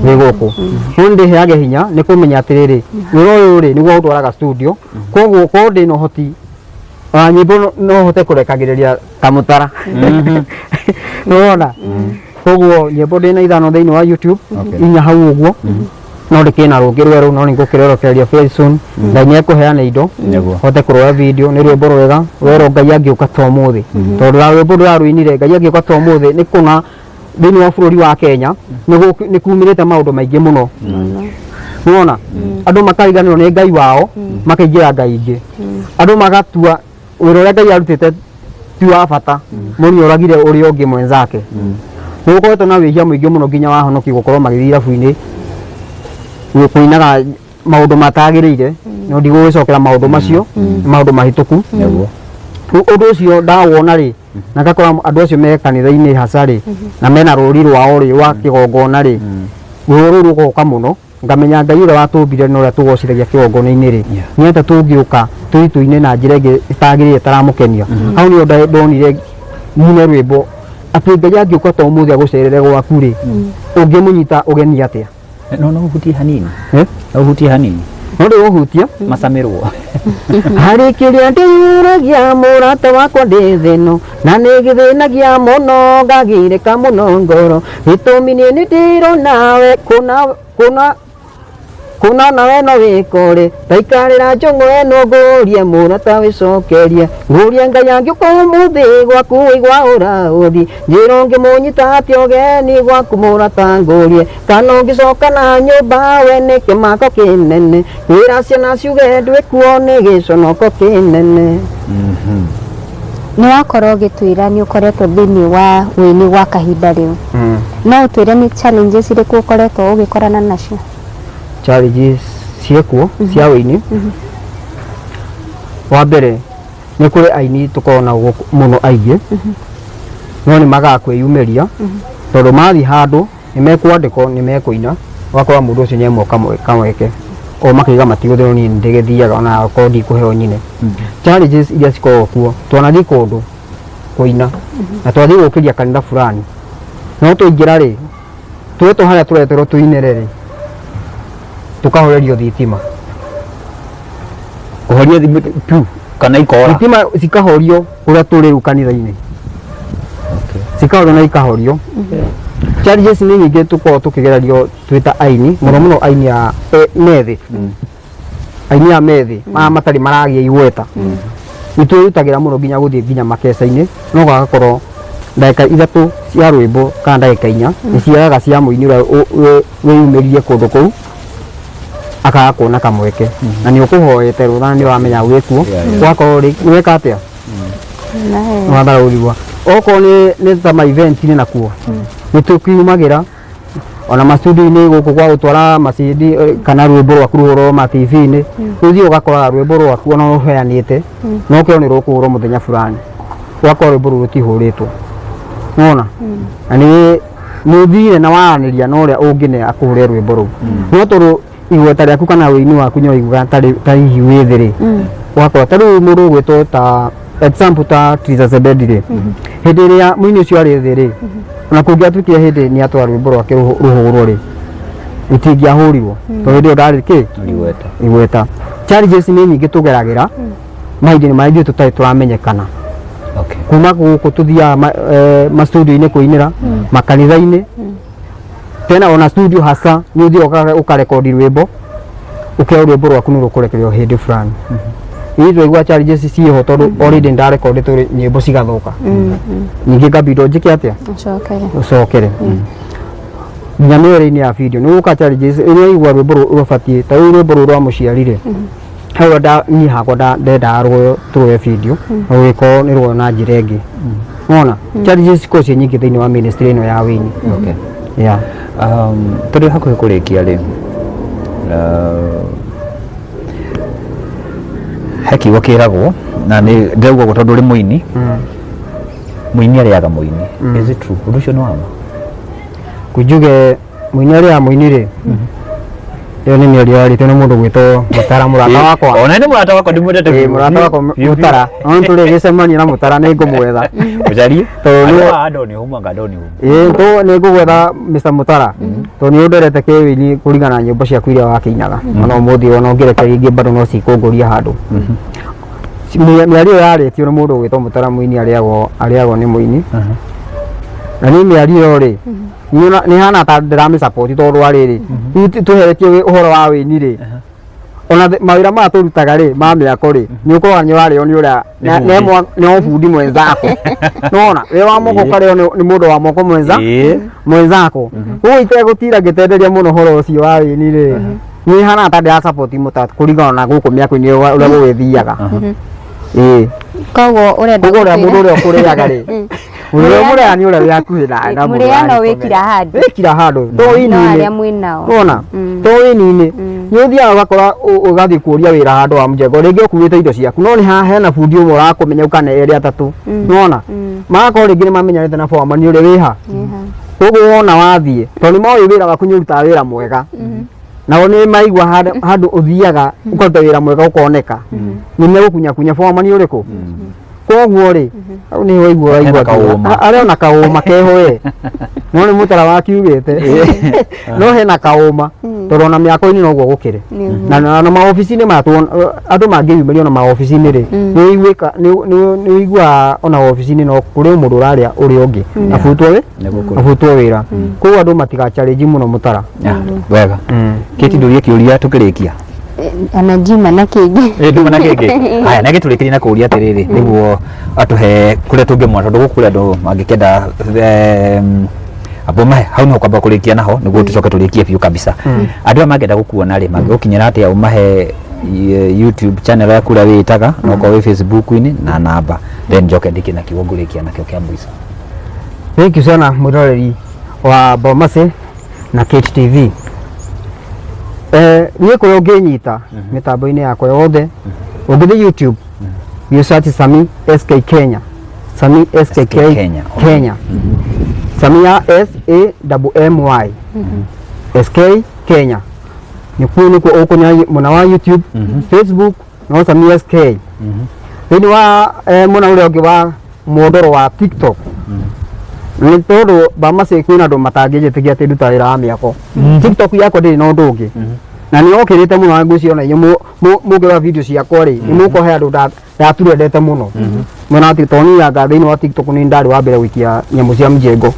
wĩ gũkũ, no nĩ ndĩheage hinya nĩ kũmenya atĩrĩrĩ, wĩra ũyũ rĩ nĩguo ũndwaraga studio. Koguo korwo ndĩ na ũhoti ona nyĩmbo no hote kũrekagĩrĩria ta mũtara, nĩwona? Koguo nyĩmbo ndĩ na ithano thĩinĩ wa YouTube, inya hau ũguo, no ndĩkĩrĩ na rũngĩ rwerũ, no nĩngũkĩrekereria very soon. Ngai nĩ ekũheana indo hote kũroya video. Nĩ rwĩmbo rwega rwerwo Ngai angĩũka ta ũmũthĩ, tondũ ra rwĩmbo ndĩrarũinire Ngai angĩũka ta ũmũthĩ nĩ kũna thĩinĩ wa bũrũri wa Kenya nĩ kumĩrĩte maũndũ maingĩ mũno, nĩwona? Andũ makariganĩrwo nĩ Ngai wao, makaingĩra ngai ingĩ, andũ magatua wĩra ũrĩa Ngai arutĩte ti wa bata, mũndũ nĩ oragire ũrĩa ũngĩ mwenzake, nĩ gũkoretwo na wĩhia mũingĩ mũno nginya wahonoki gũkorwo magĩthiĩ irabu-inĩ kũinaga maũndũ matagĩrĩire, no ndigũgĩcokera maũndũ macio, nĩ maũndũ mahĩtũku. Rĩu ũndũ ũcio ndawona rĩ, na ngakora andũ acio me kanitha-inĩ haca rĩ, na mena rũri rwao rĩ rwa kĩgongona rĩ. Ruo rũu rũgoka mũno, ngamenya Ngai ũrĩa watũmbire na ũrĩa tũgocithagia kĩgongona-inĩ rĩ, nĩ atĩa tũngĩũka tũitũ-inĩ na njĩra ĩngĩ ĩtagĩrĩire ĩtaramũkenia. Hau nĩho ndonire nyine rwĩmbo atĩ Ngai angĩũka ta ũmũthĩ agũcerere gwaku rĩ, ũngĩmũnyita ũgeni atĩa? No no ũhutie hanini. Eh? No ũhutie hanini. No ndĩgũhutia. Macamirwo. Harĩ kĩrĩa ndĩyũragia mũrata wakwa ndĩ thĩ ĩno, na nĩ gĩthĩnagia mũno ngagirĩka mũno ngoro, gĩtũmi niĩ nĩ ndĩrona we kũna kũna kũna nawe no wĩkore, ndaikarĩra njũng'wa ĩno ngũrie mũrata wĩcokerie, ngũrie Ngai angĩũka ũmũthĩ gwaku waigua ũraũthi, njĩra ũngĩmũnyita atĩa ũgeni gwaku mũrata ngũrie, kana ũngĩcoka na nyũmba we nĩ kĩmako kĩnene, kwĩra ciana ciuge ndwĩkuo nĩ gĩconoko kĩnene. Nĩ wakorwo ũgĩtwĩra nĩ ũkoretwo thĩinĩ wa wĩini gwa kahinda rĩu, no ũtwĩre nĩ challenges irĩkũ ũkoretwo ũgĩkorana nacio? Challenges ciĩkuo cia wĩini, wa mbere nĩ kũrĩ aini tũkoragwo nao gũkũ mũno aingĩ, no nĩ magaga kwĩyumĩria tondũ mathiĩ handũ nĩ mekwandĩkwo nĩ mekũina, ũgakora mũndũ ũcio nĩ emwo kamweke o makaiga matigũthĩrwo, niĩ nĩ ndĩgĩthiaga ona okorwo ndikũheo nyine. Challenges iria cikoragwo kuo, twanathiĩ kũndũ kũina na twathiĩ gũkĩria kanitha fulani, no twaingĩra rĩ, twetwo harĩa tũreterwo tũinĩre rĩ, tũkahorerio thitima. Kũhoria thimũ tu kana ikora? Thitima cikahorio kũrĩa tũrĩ rĩu kanitha-inĩ, cikahorio na ikahorio. Challenges nĩ nyingĩ tũkoragwo tũkĩgererio twĩ ta aini, mũno mũno aini a methĩ, aini a methĩ maya matarĩ maragĩa igweta. Nĩ twĩrutagĩra mũno nginya gũthiĩ nginya makeca-inĩ, no gagakorwo ndagĩka 3 cia rwĩmbo kana ndagĩka 4 nĩ ciagaga cia mũini ũrĩa wĩyumĩririe kũndũ kũu akaga kuona kamweke, na nĩ ũkũhoete rũtha na nĩ ũramenya wĩkuo, ũgakorwo weka atĩa nĩwatharaũrirwo. Okorwo nĩ ta ma event-inĩ nakuo nĩ tũkiumagĩra ona ma studio-inĩ gũkũ gwa gũtwara ma CD kana rwĩmbo rwaku rũhũrwo ma TV-inĩ, ũthiĩ ũgakoraga rwĩmbo rwaku ona ũheanĩte no ũkerwo nĩ rũkũhũrwo mũthenya fulani, ũgakora rwĩmbo rũu rũtihũrĩtwo, nĩwona? Na nĩ mũthire na waranĩria na ũrĩa ũngĩne akũhũre rwĩmbo rũu, no tondũ igweta rĩaku kana wĩini waku nĩ ũraiguaga ta hihi wĩ thĩ rĩ, ũgakora ta rĩu mũndũ ũgwĩtwo ta example ta Triza Zebedi rĩ, hĩndĩ ĩrĩa mũini ũcio arĩ thĩ rĩ, ona kũngĩatuĩkire hĩndĩ nĩ atwara rwĩmbo rwake rũhũrwo rĩ, rũtingĩahũrirwo tondũ hĩndĩ ĩyo ndarĩ kĩ Igweta. Igweta. Challenges nĩ nyingĩ tũgeragĩra mahinda-inĩ marĩa ithuĩ tũtarĩ tũramenyekana. Kuma gũkũ tũthiaga ma studio-inĩ kũinĩra makanitha-inĩ, tena ona studio hasa nĩ ũthiaga ũkarekondi rwĩmbo, ũkeo rwĩmbo rwaku nĩ rũkũrekererio hĩndĩ fulani. Ithuĩ twaigua challenges ciĩho tondũ already ndarekondĩtwo nyĩmbo cigathũka, ningĩ ngabindwo njĩke atĩa? Ũcokere. Ũcokere nginya mĩoyo-inĩ ya video nĩ gũka challenges ĩrĩa igua rwĩmbo rũu rũbatiĩ ta rĩu rwĩmbo rũu rwa mũciari rĩ, hau niĩ hakwa ndendaga rwoyo tũrwoe video na rũgĩkorwo nĩ rwoyo na njĩra ĩngĩ. Wona challenges cikoragwo ciĩ nyingĩ thĩinĩ wa ministry ĩno ya wĩini. Yeah. Tũrĩ hakuhĩ kũrĩkia rĩ, he kiugo kĩragwo na nĩ ndĩrauga ũguo tondũ ũrĩ mũini, mũini arĩaga mũini. Is it true? Ũndũ ũcio nĩ wa ma? Njuge mũini arĩaga mũini rĩ, ĩyo nĩ mĩario yarĩtio nĩ mũndũ gwĩtwo Mũtara, mũrata wakwa. Ona nĩ mũrata wakwa, ndĩmwendete Ĩĩ, biũ. mũrata wakwa Biũ, biũ. Mũtara, no nĩ tũrĩgĩcemania na Mũtara nĩ ngũmwetha. Mũcarie. Tondũ nĩ- Andoni humu anga Andoni humu. Ĩĩ, nĩ ngũgwetha Mr. Mũtara tondũ nĩ ũnderete kĩwĩini kũringana na nyĩmbo ciaku iria wakĩinaga, ona ũmũthĩ ona ũngĩrekereria ingĩ bado no cikũngũria handũ. Mĩario ĩyo yarĩtio nĩ mũndũ ũgwĩtwo Mũtara, mũini arĩagwo nĩ mũini, na niĩ mĩario ĩyo rĩ, nĩ hana ta ndĩramĩsupport tondũ wa rĩrĩ, rĩu tũheretie ũhoro wa wĩini rĩ, ona mawĩra maya tũrutaga rĩ ma mĩako rĩ, nĩ ũkoraga nĩ ũrarĩo nĩ ũrĩa Nĩ bundi. Nĩ bundi mwenzako, nona wĩ wa moko ũkarĩo nĩ mũndũ wa moko mwenza mwenzako. Koguo itegũtira ngĩtenderia mũno ũhoro ũcio wa wĩini rĩ, nĩ hana ta ndĩra support mũta kũringana na gũkũ mĩako-inĩ ũrĩa gũgĩthiaga. Ĩĩ. Koguo ũrenda Koguo ũrĩa gũtwĩra- mũndũ ũrĩa ũkũrĩaga rĩ, mũndũ ũrĩa ũmũrĩaga nĩ ũrĩa wĩ hakuhĩ na mũndũ Mũrĩano ũragĩkomera. wĩkira handũ. Wĩkira handũ to No wĩini-inĩ. arĩa mwĩ nao. Wona to wĩini-inĩ nĩ ũthiaga ũgakora ũgathiĩ kũria wĩra handũ wa mjengo, rĩngĩ ũkuĩte indo ciaku, no nĩ haha hena bundi ũmwe ũrakũmenya kana erĩ atatũ, nĩwona magakorwo rĩngĩ nĩ mamenyanĩte na foreman ũrĩa wĩha. Koguo wona wathiĩ, tondũ nĩ moĩ wĩra waku nĩ ũrutaga wĩra mwega, nao nĩ maigua handũ ũthiaga ũkaruta wĩra mwega ũkoneka, nĩ megũkunyakunya foreman ũrĩkũ. Koguo rĩ, hau nĩ waigua Hena waigua kaũma. Arĩ ona kaũma keho we, no nĩ mũtara wakiugĩte no hena kaũma, tondũ ona mĩako-inĩ noguo gũkĩrĩ. Nĩguo. Na maobici-inĩ maya andũ mangĩyumĩria ona maobici-inĩ rĩ, nĩ ũiguaga ona obici-inĩ no kũrĩ mũndũ ũrarĩa ũrĩa ũngĩ abutwo wĩ Nĩguo kũrĩ. abutwo wĩra. Koguo andũ matiga-challenge mũno mũtara. Ya, wega. Kĩti, ndũrie kĩũria tũkĩrĩkia. Ona njima na kĩngĩ. Ĩ, nduma na kĩngĩ. Haya, na gĩtũrĩkĩrie na kũũria atĩrĩrĩ, nĩguo atũhe kũrĩa tũngĩmwona, tondũ gũkũ kũrĩ andũ mangĩkenda amba mahe hau niho kwamba kũrĩkia naho nĩguo tũcoke tũrĩkie biũ kabisa. Andũ aya mangĩenda gũkuona rĩ, mangĩgũkinyĩra atĩa? Ũmahe YouTube channel yaku ũrĩa wĩĩtaga, na okorwo wĩ Facebook-inĩ na namba, then njoke ndĩkie na kiugo ngũrĩkia nakĩo kĩa mũico. Thank you sana mwĩroreri wa Bomasi na Kate TV. Niĩ kũrĩa ũngĩnyita mĩtambo-inĩ yakwa yothe, ũngĩthiĩ YouTube, you search Sami SK Kenya, Sami SK SK Kenya, okay. Kenya, Sami ya S A M M Y SK Kenya, nĩkuo nĩkuo ũkũnya mwena wa YouTube. Facebook no Sami SK. Thĩinĩ wa mwena ũrĩa ũngĩ wa mwondoro wa TikTok, nĩ tondũ Bamasi kwĩna andũ matangĩnjĩtĩkia atĩ nduta wĩra wa mĩako, TikTok yakwa ndĩrĩ na ũndũ ũngĩ na nĩ yokĩrĩte mũno, na ngwĩciria ona inyuĩ mũngĩrora video ciakwa rĩ, nĩ mũkũhe andũ ndaturendete mũno mwena wa TikTok. Niĩ anga thĩinĩ wa TikTok nĩ ndarĩ wa mbere gũikia nyamũ cia mjengo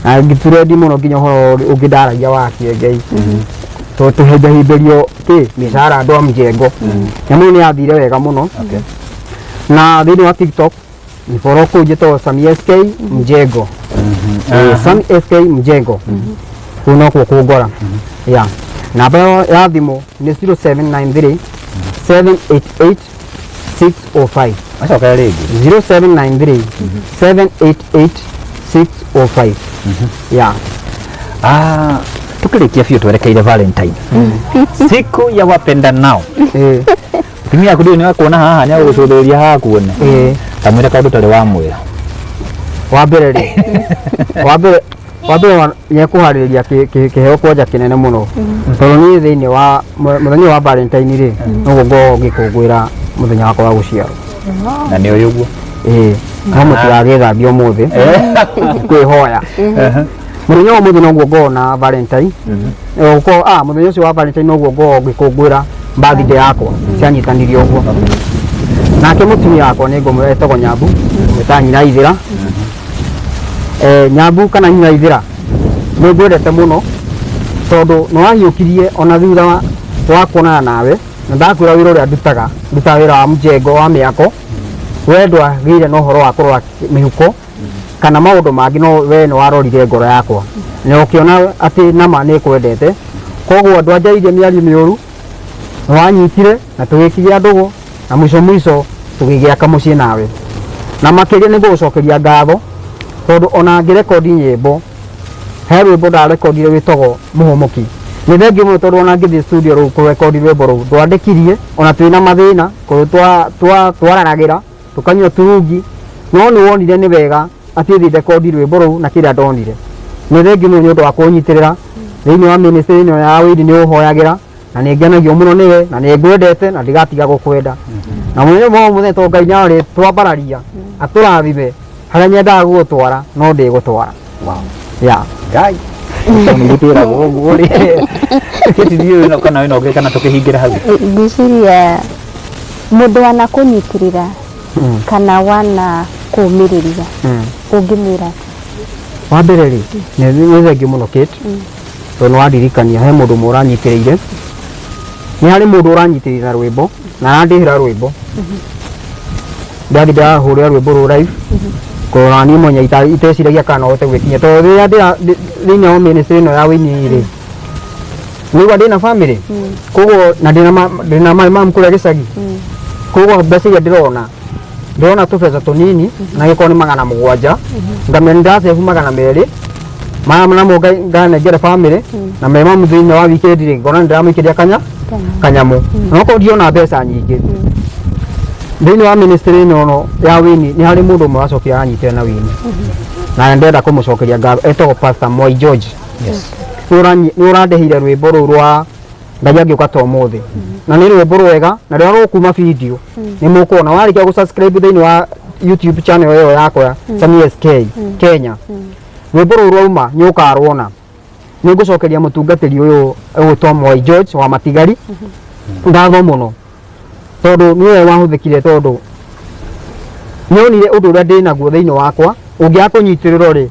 na ngĩturendi mũno, nginya ũhoro ũngĩ ndaragia wa kĩengei tondũ tũhĩmbĩhĩmbĩrio kĩ mĩcara andũ a mjengo, nyamũ ĩyo nĩ yathire wega mũno. Na thĩinĩ wa TikTok ni follow kũu njĩtagwo Sami SK Mjengo. Sami SK Mjengo, kũu nokuo kũngora ya. Namba ya thimũ nĩ 0793 788 605. Acokere rĩngĩ. 0793 788 605 ya. Ah, tukĩrĩkia biũ twerekeire Valentine, siku ya wapenda nao. Tumia yaku ndĩrĩ nĩwakuona haha, nĩ agũgũcũthĩrĩria haha kuone. Tamwĩra kaũndũ ũtarĩ wamwĩra. Wa mbere rĩ, wa mbere nĩekũharĩrĩria kĩheo kwanja kĩnene mũno, tondũ niĩ thĩinĩ wa mũthenya wa Valentine rĩ, noguo ngoragwo ngĩkũngũĩra mũthenya wakwa wa gũciarwo. Na nĩ ũyũ ũguo. Ĩĩ, no mũtigagĩthambia ũmũthĩ kwĩhoya mũthenya wa ũmũthĩ noguo ngoragwo na Valentine. Gũkorwo mũthenya ũcio wa Valentine noguo ngoragwo ngĩkũngũĩra birthday yakwa, cianyitanire ũguo. Nake mũtumia wakwa nĩ ngũmwĩra etagwo Nyambu, ngwĩtaga nyina Ithĩra. Nyambu kana nyina Ithĩra, nĩ ngwendete mũno tondũ nĩ wahiũkirie ona thutha wa kuonana nawe na ndakwĩra wĩra ũrĩa ndutaga, ndutaga wĩra wa mjengo wa mĩako, we ndwagĩire na ũhoro wa kũrora mĩhuko kana maũndũ mangĩ, no we nĩ warorire ngoro yakwa na ũkĩona atĩ nama nĩ kwendete. Koguo ndwanjaririe mĩario mĩũru, nĩ wanyitire na tũgĩkĩgĩa ndũgũ na mũico mũico tũgĩgĩaka mũciĩ nawe. Na makĩria nĩ ngũgũcokeria ngatho tondũ ona ngĩrekondi nyĩmbo, he rwĩmbo ndarekondire wĩtagwo Mũhũmũki, nĩ thengiũ mũno tondũ ona ngĩthiĩ studio rũu kũrekondi rwĩmbo rũu ndwandĩkirie ona twĩna mathĩna kũrĩ twararagĩra tũkanyua turungi, no nĩ wonire nĩ wega atĩ thiĩ ndekondi rwĩmbo rũu na kĩrĩa ndonire. Nĩ thengiũ mũno nĩ ũndũ wa kũnyitĩrĩra thĩinĩ wa ministry ĩno ya wĩini, nĩ ũhoyagĩra na nĩ ngenagio mũno nĩwe na nĩ ngwendete na ndigatiga gũkwenda. Na mũthenya ũmwe wa mũthenya tondũ Ngai nĩ twambararia atũrathime harĩa nyendaga gũgũtwara no ndĩgũtwara. Ya. Ngai nĩguo twĩragwo ũguo rĩ, Kĩti, ndiũĩ kana wĩna ũngĩ kana tũkĩhingĩra hau. Ngwĩciria mũndũ wanakũnyitĩrĩra kana wana kũũmĩrĩria, ũngĩmwĩra? Wa mbere rĩ, nĩ thengiũ mũno Kate, tondũ nĩ wandirikania he mũndũ ũmwe ũranyitĩrĩire. Nĩ harĩ mũndũ ũranyitĩrĩire na rwĩmbo na arandĩhĩra rwĩmbo, ndathi ndahũrĩra rwĩmbo rũu live kũrora niĩ mwenye iteciragia kana no hote gwĩkinyia, tondũ rĩrĩa thĩinĩ wa ministry ĩno ya wĩini rĩ, nĩigua ndĩna family, koguo na ndĩna my mom kũrĩa gĩcagi, koguo mbeca iria ndĩrona tũbeca tũnini na gĩkorwo nĩ 700, ngamenya nĩ ndasave 200 maya namo nganengera family na my mom thĩinĩ wa weekend rĩ, ngona nĩ ndĩramũikĩria kanya kanyamũ. Na okorwo ndiona mbeca nyingĩ thĩinĩ wa ministry ĩno no ya wĩini, nĩ harĩ mũndũ ũmwe wacokire aranyitĩra na wĩini. Na ndĩrenda kũmũcokeria ngatho, etagwo Pastor Moi George. Yes. Nĩ ũrandĩhire rwĩmbo rũu rwa Ngai angĩũka ta ũmũthĩ, na nĩ rwĩmbo rwega, na rĩrĩa rũkuma video nĩ mũkuona warĩkia gũ-subscribe thĩinĩ wa YouTube channel ĩyo yakwa, Sammy SK Kenya. Rwĩmbo rũu rwauma nĩ ũkarwona. Nĩ ngũcokeria mũtungatĩri ũyũ ũgwĩtwo Moi George wa Matigari ngatho mũno, tondũ nĩwe wahũthĩkire, tondũ nĩonire ũndũ ũrĩa ndĩ naguo thĩinĩ wakwa ũngĩaga kũnyitĩrĩrwo rĩ,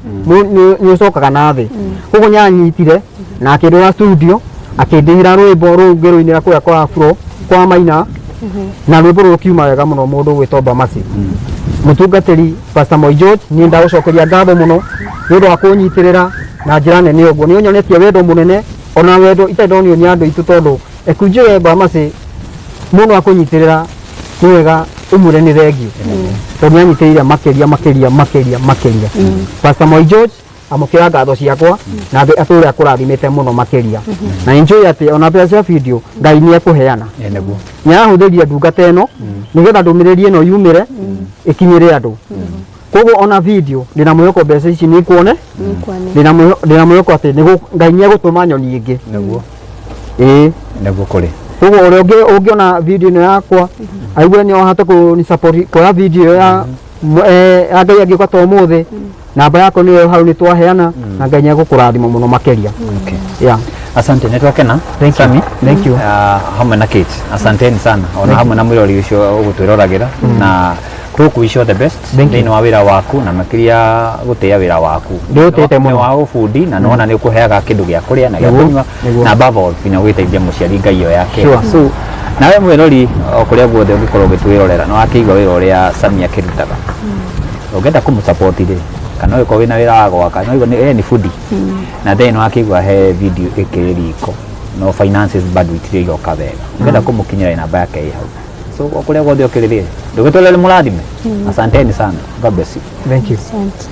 nĩ ũcokaga na thĩ. Koguo nĩanyitire na akĩndwara studio, akĩndĩhĩra rwĩmbo rũu, ngĩrũinĩra kũrĩa kwa Afro kwa Maina, na rwĩmbo rũu rũkiuma wega mũno. Mũndũ ũgwĩtwo Bamasi, mũtungatĩri Pastor Moi George, niĩ ndagũcokeria ngatho mũno nĩ ũndũ wa kũnyitĩrĩra na njĩra nene ũguo. Nĩ ũnyonetie wendo mũnene, ona wendo itarĩ ndonio nĩ andũ aitũ, tondũ ekunjĩwe Bamasi mũndũ akũnyitĩrĩra nĩ wega ũmwĩre nĩ thengiũ, tondũ nĩ anyitĩrĩire makĩria makĩria makĩria makĩria. Pastor Moi George, amũkĩra ngatho ciakwa, na Ngai atũre akũrathimĩte mũno makĩria, na nĩ njũĩ atĩ ona mbeca cia video Ngai nĩ ekũheana. Ĩ nĩguo. Nĩ arahũthĩria ndungata ĩno nĩgetha ndũmĩrĩri ĩno yumĩre ĩkinyĩre andũ. Koguo ona video ndĩna mwĩhoko mbeca ici nĩ kuone. Nĩkuone. Ndĩna mwĩhoko atĩ Ngai nĩ egũtũma nyoni ĩngĩ. Nĩguo. Ĩĩ. Nĩguo kũrĩ. Koguo ũrĩa ũngĩona video ĩno yakwa aigue nĩ ahote kũni support kuoya video ĩyo ya ya Ngai angĩũka ta ũmũthĩ, namba yakwa nĩyo hau nĩ twaheana, na Ngai nĩ egũkũrathima mũno makĩria. Okay. Yeah. Asante, nĩ twakena. Thank you. Sami. Thank you. Hamwe na Kate, asanteni sana, ona hamwe na mwĩrori ũcio ũgũtwĩroragĩra, na tũkũ wish you the best Thank you. thĩinĩ wa wĩra waku, na makĩria gũtĩĩa wĩra waku. Ndĩũtĩĩte mũno. Nĩ wa ũbundi, na nĩwona nĩ ũkũheaga kĩndũ gĩa kũrĩa na gĩa kũnyua, na above all nginya ũgĩteithia mũciari Ngai ĩyo yake. So nawe mwĩrori, o kũrĩa guothe ũngĩkorwo ũgĩtwĩrorera, nĩ wakĩigua wĩra ũrĩa Sami akĩrutaga. Ũngĩenda kũmũsupport rĩ, kana ũgĩkorwo wĩna wĩra wa gwaka, nĩ waigua nĩ bundi, na then wakĩigua he video ĩkĩrĩ riko, no finances bado itirĩ iroka wega, ũngĩenda kũmũkinyĩra, namba yake ĩ hau. So o kũrĩa guothe ũkĩrĩ rĩ, ndũgĩtũrere mũrathime. Asanteni sana, God bless you. Thank you. Asante.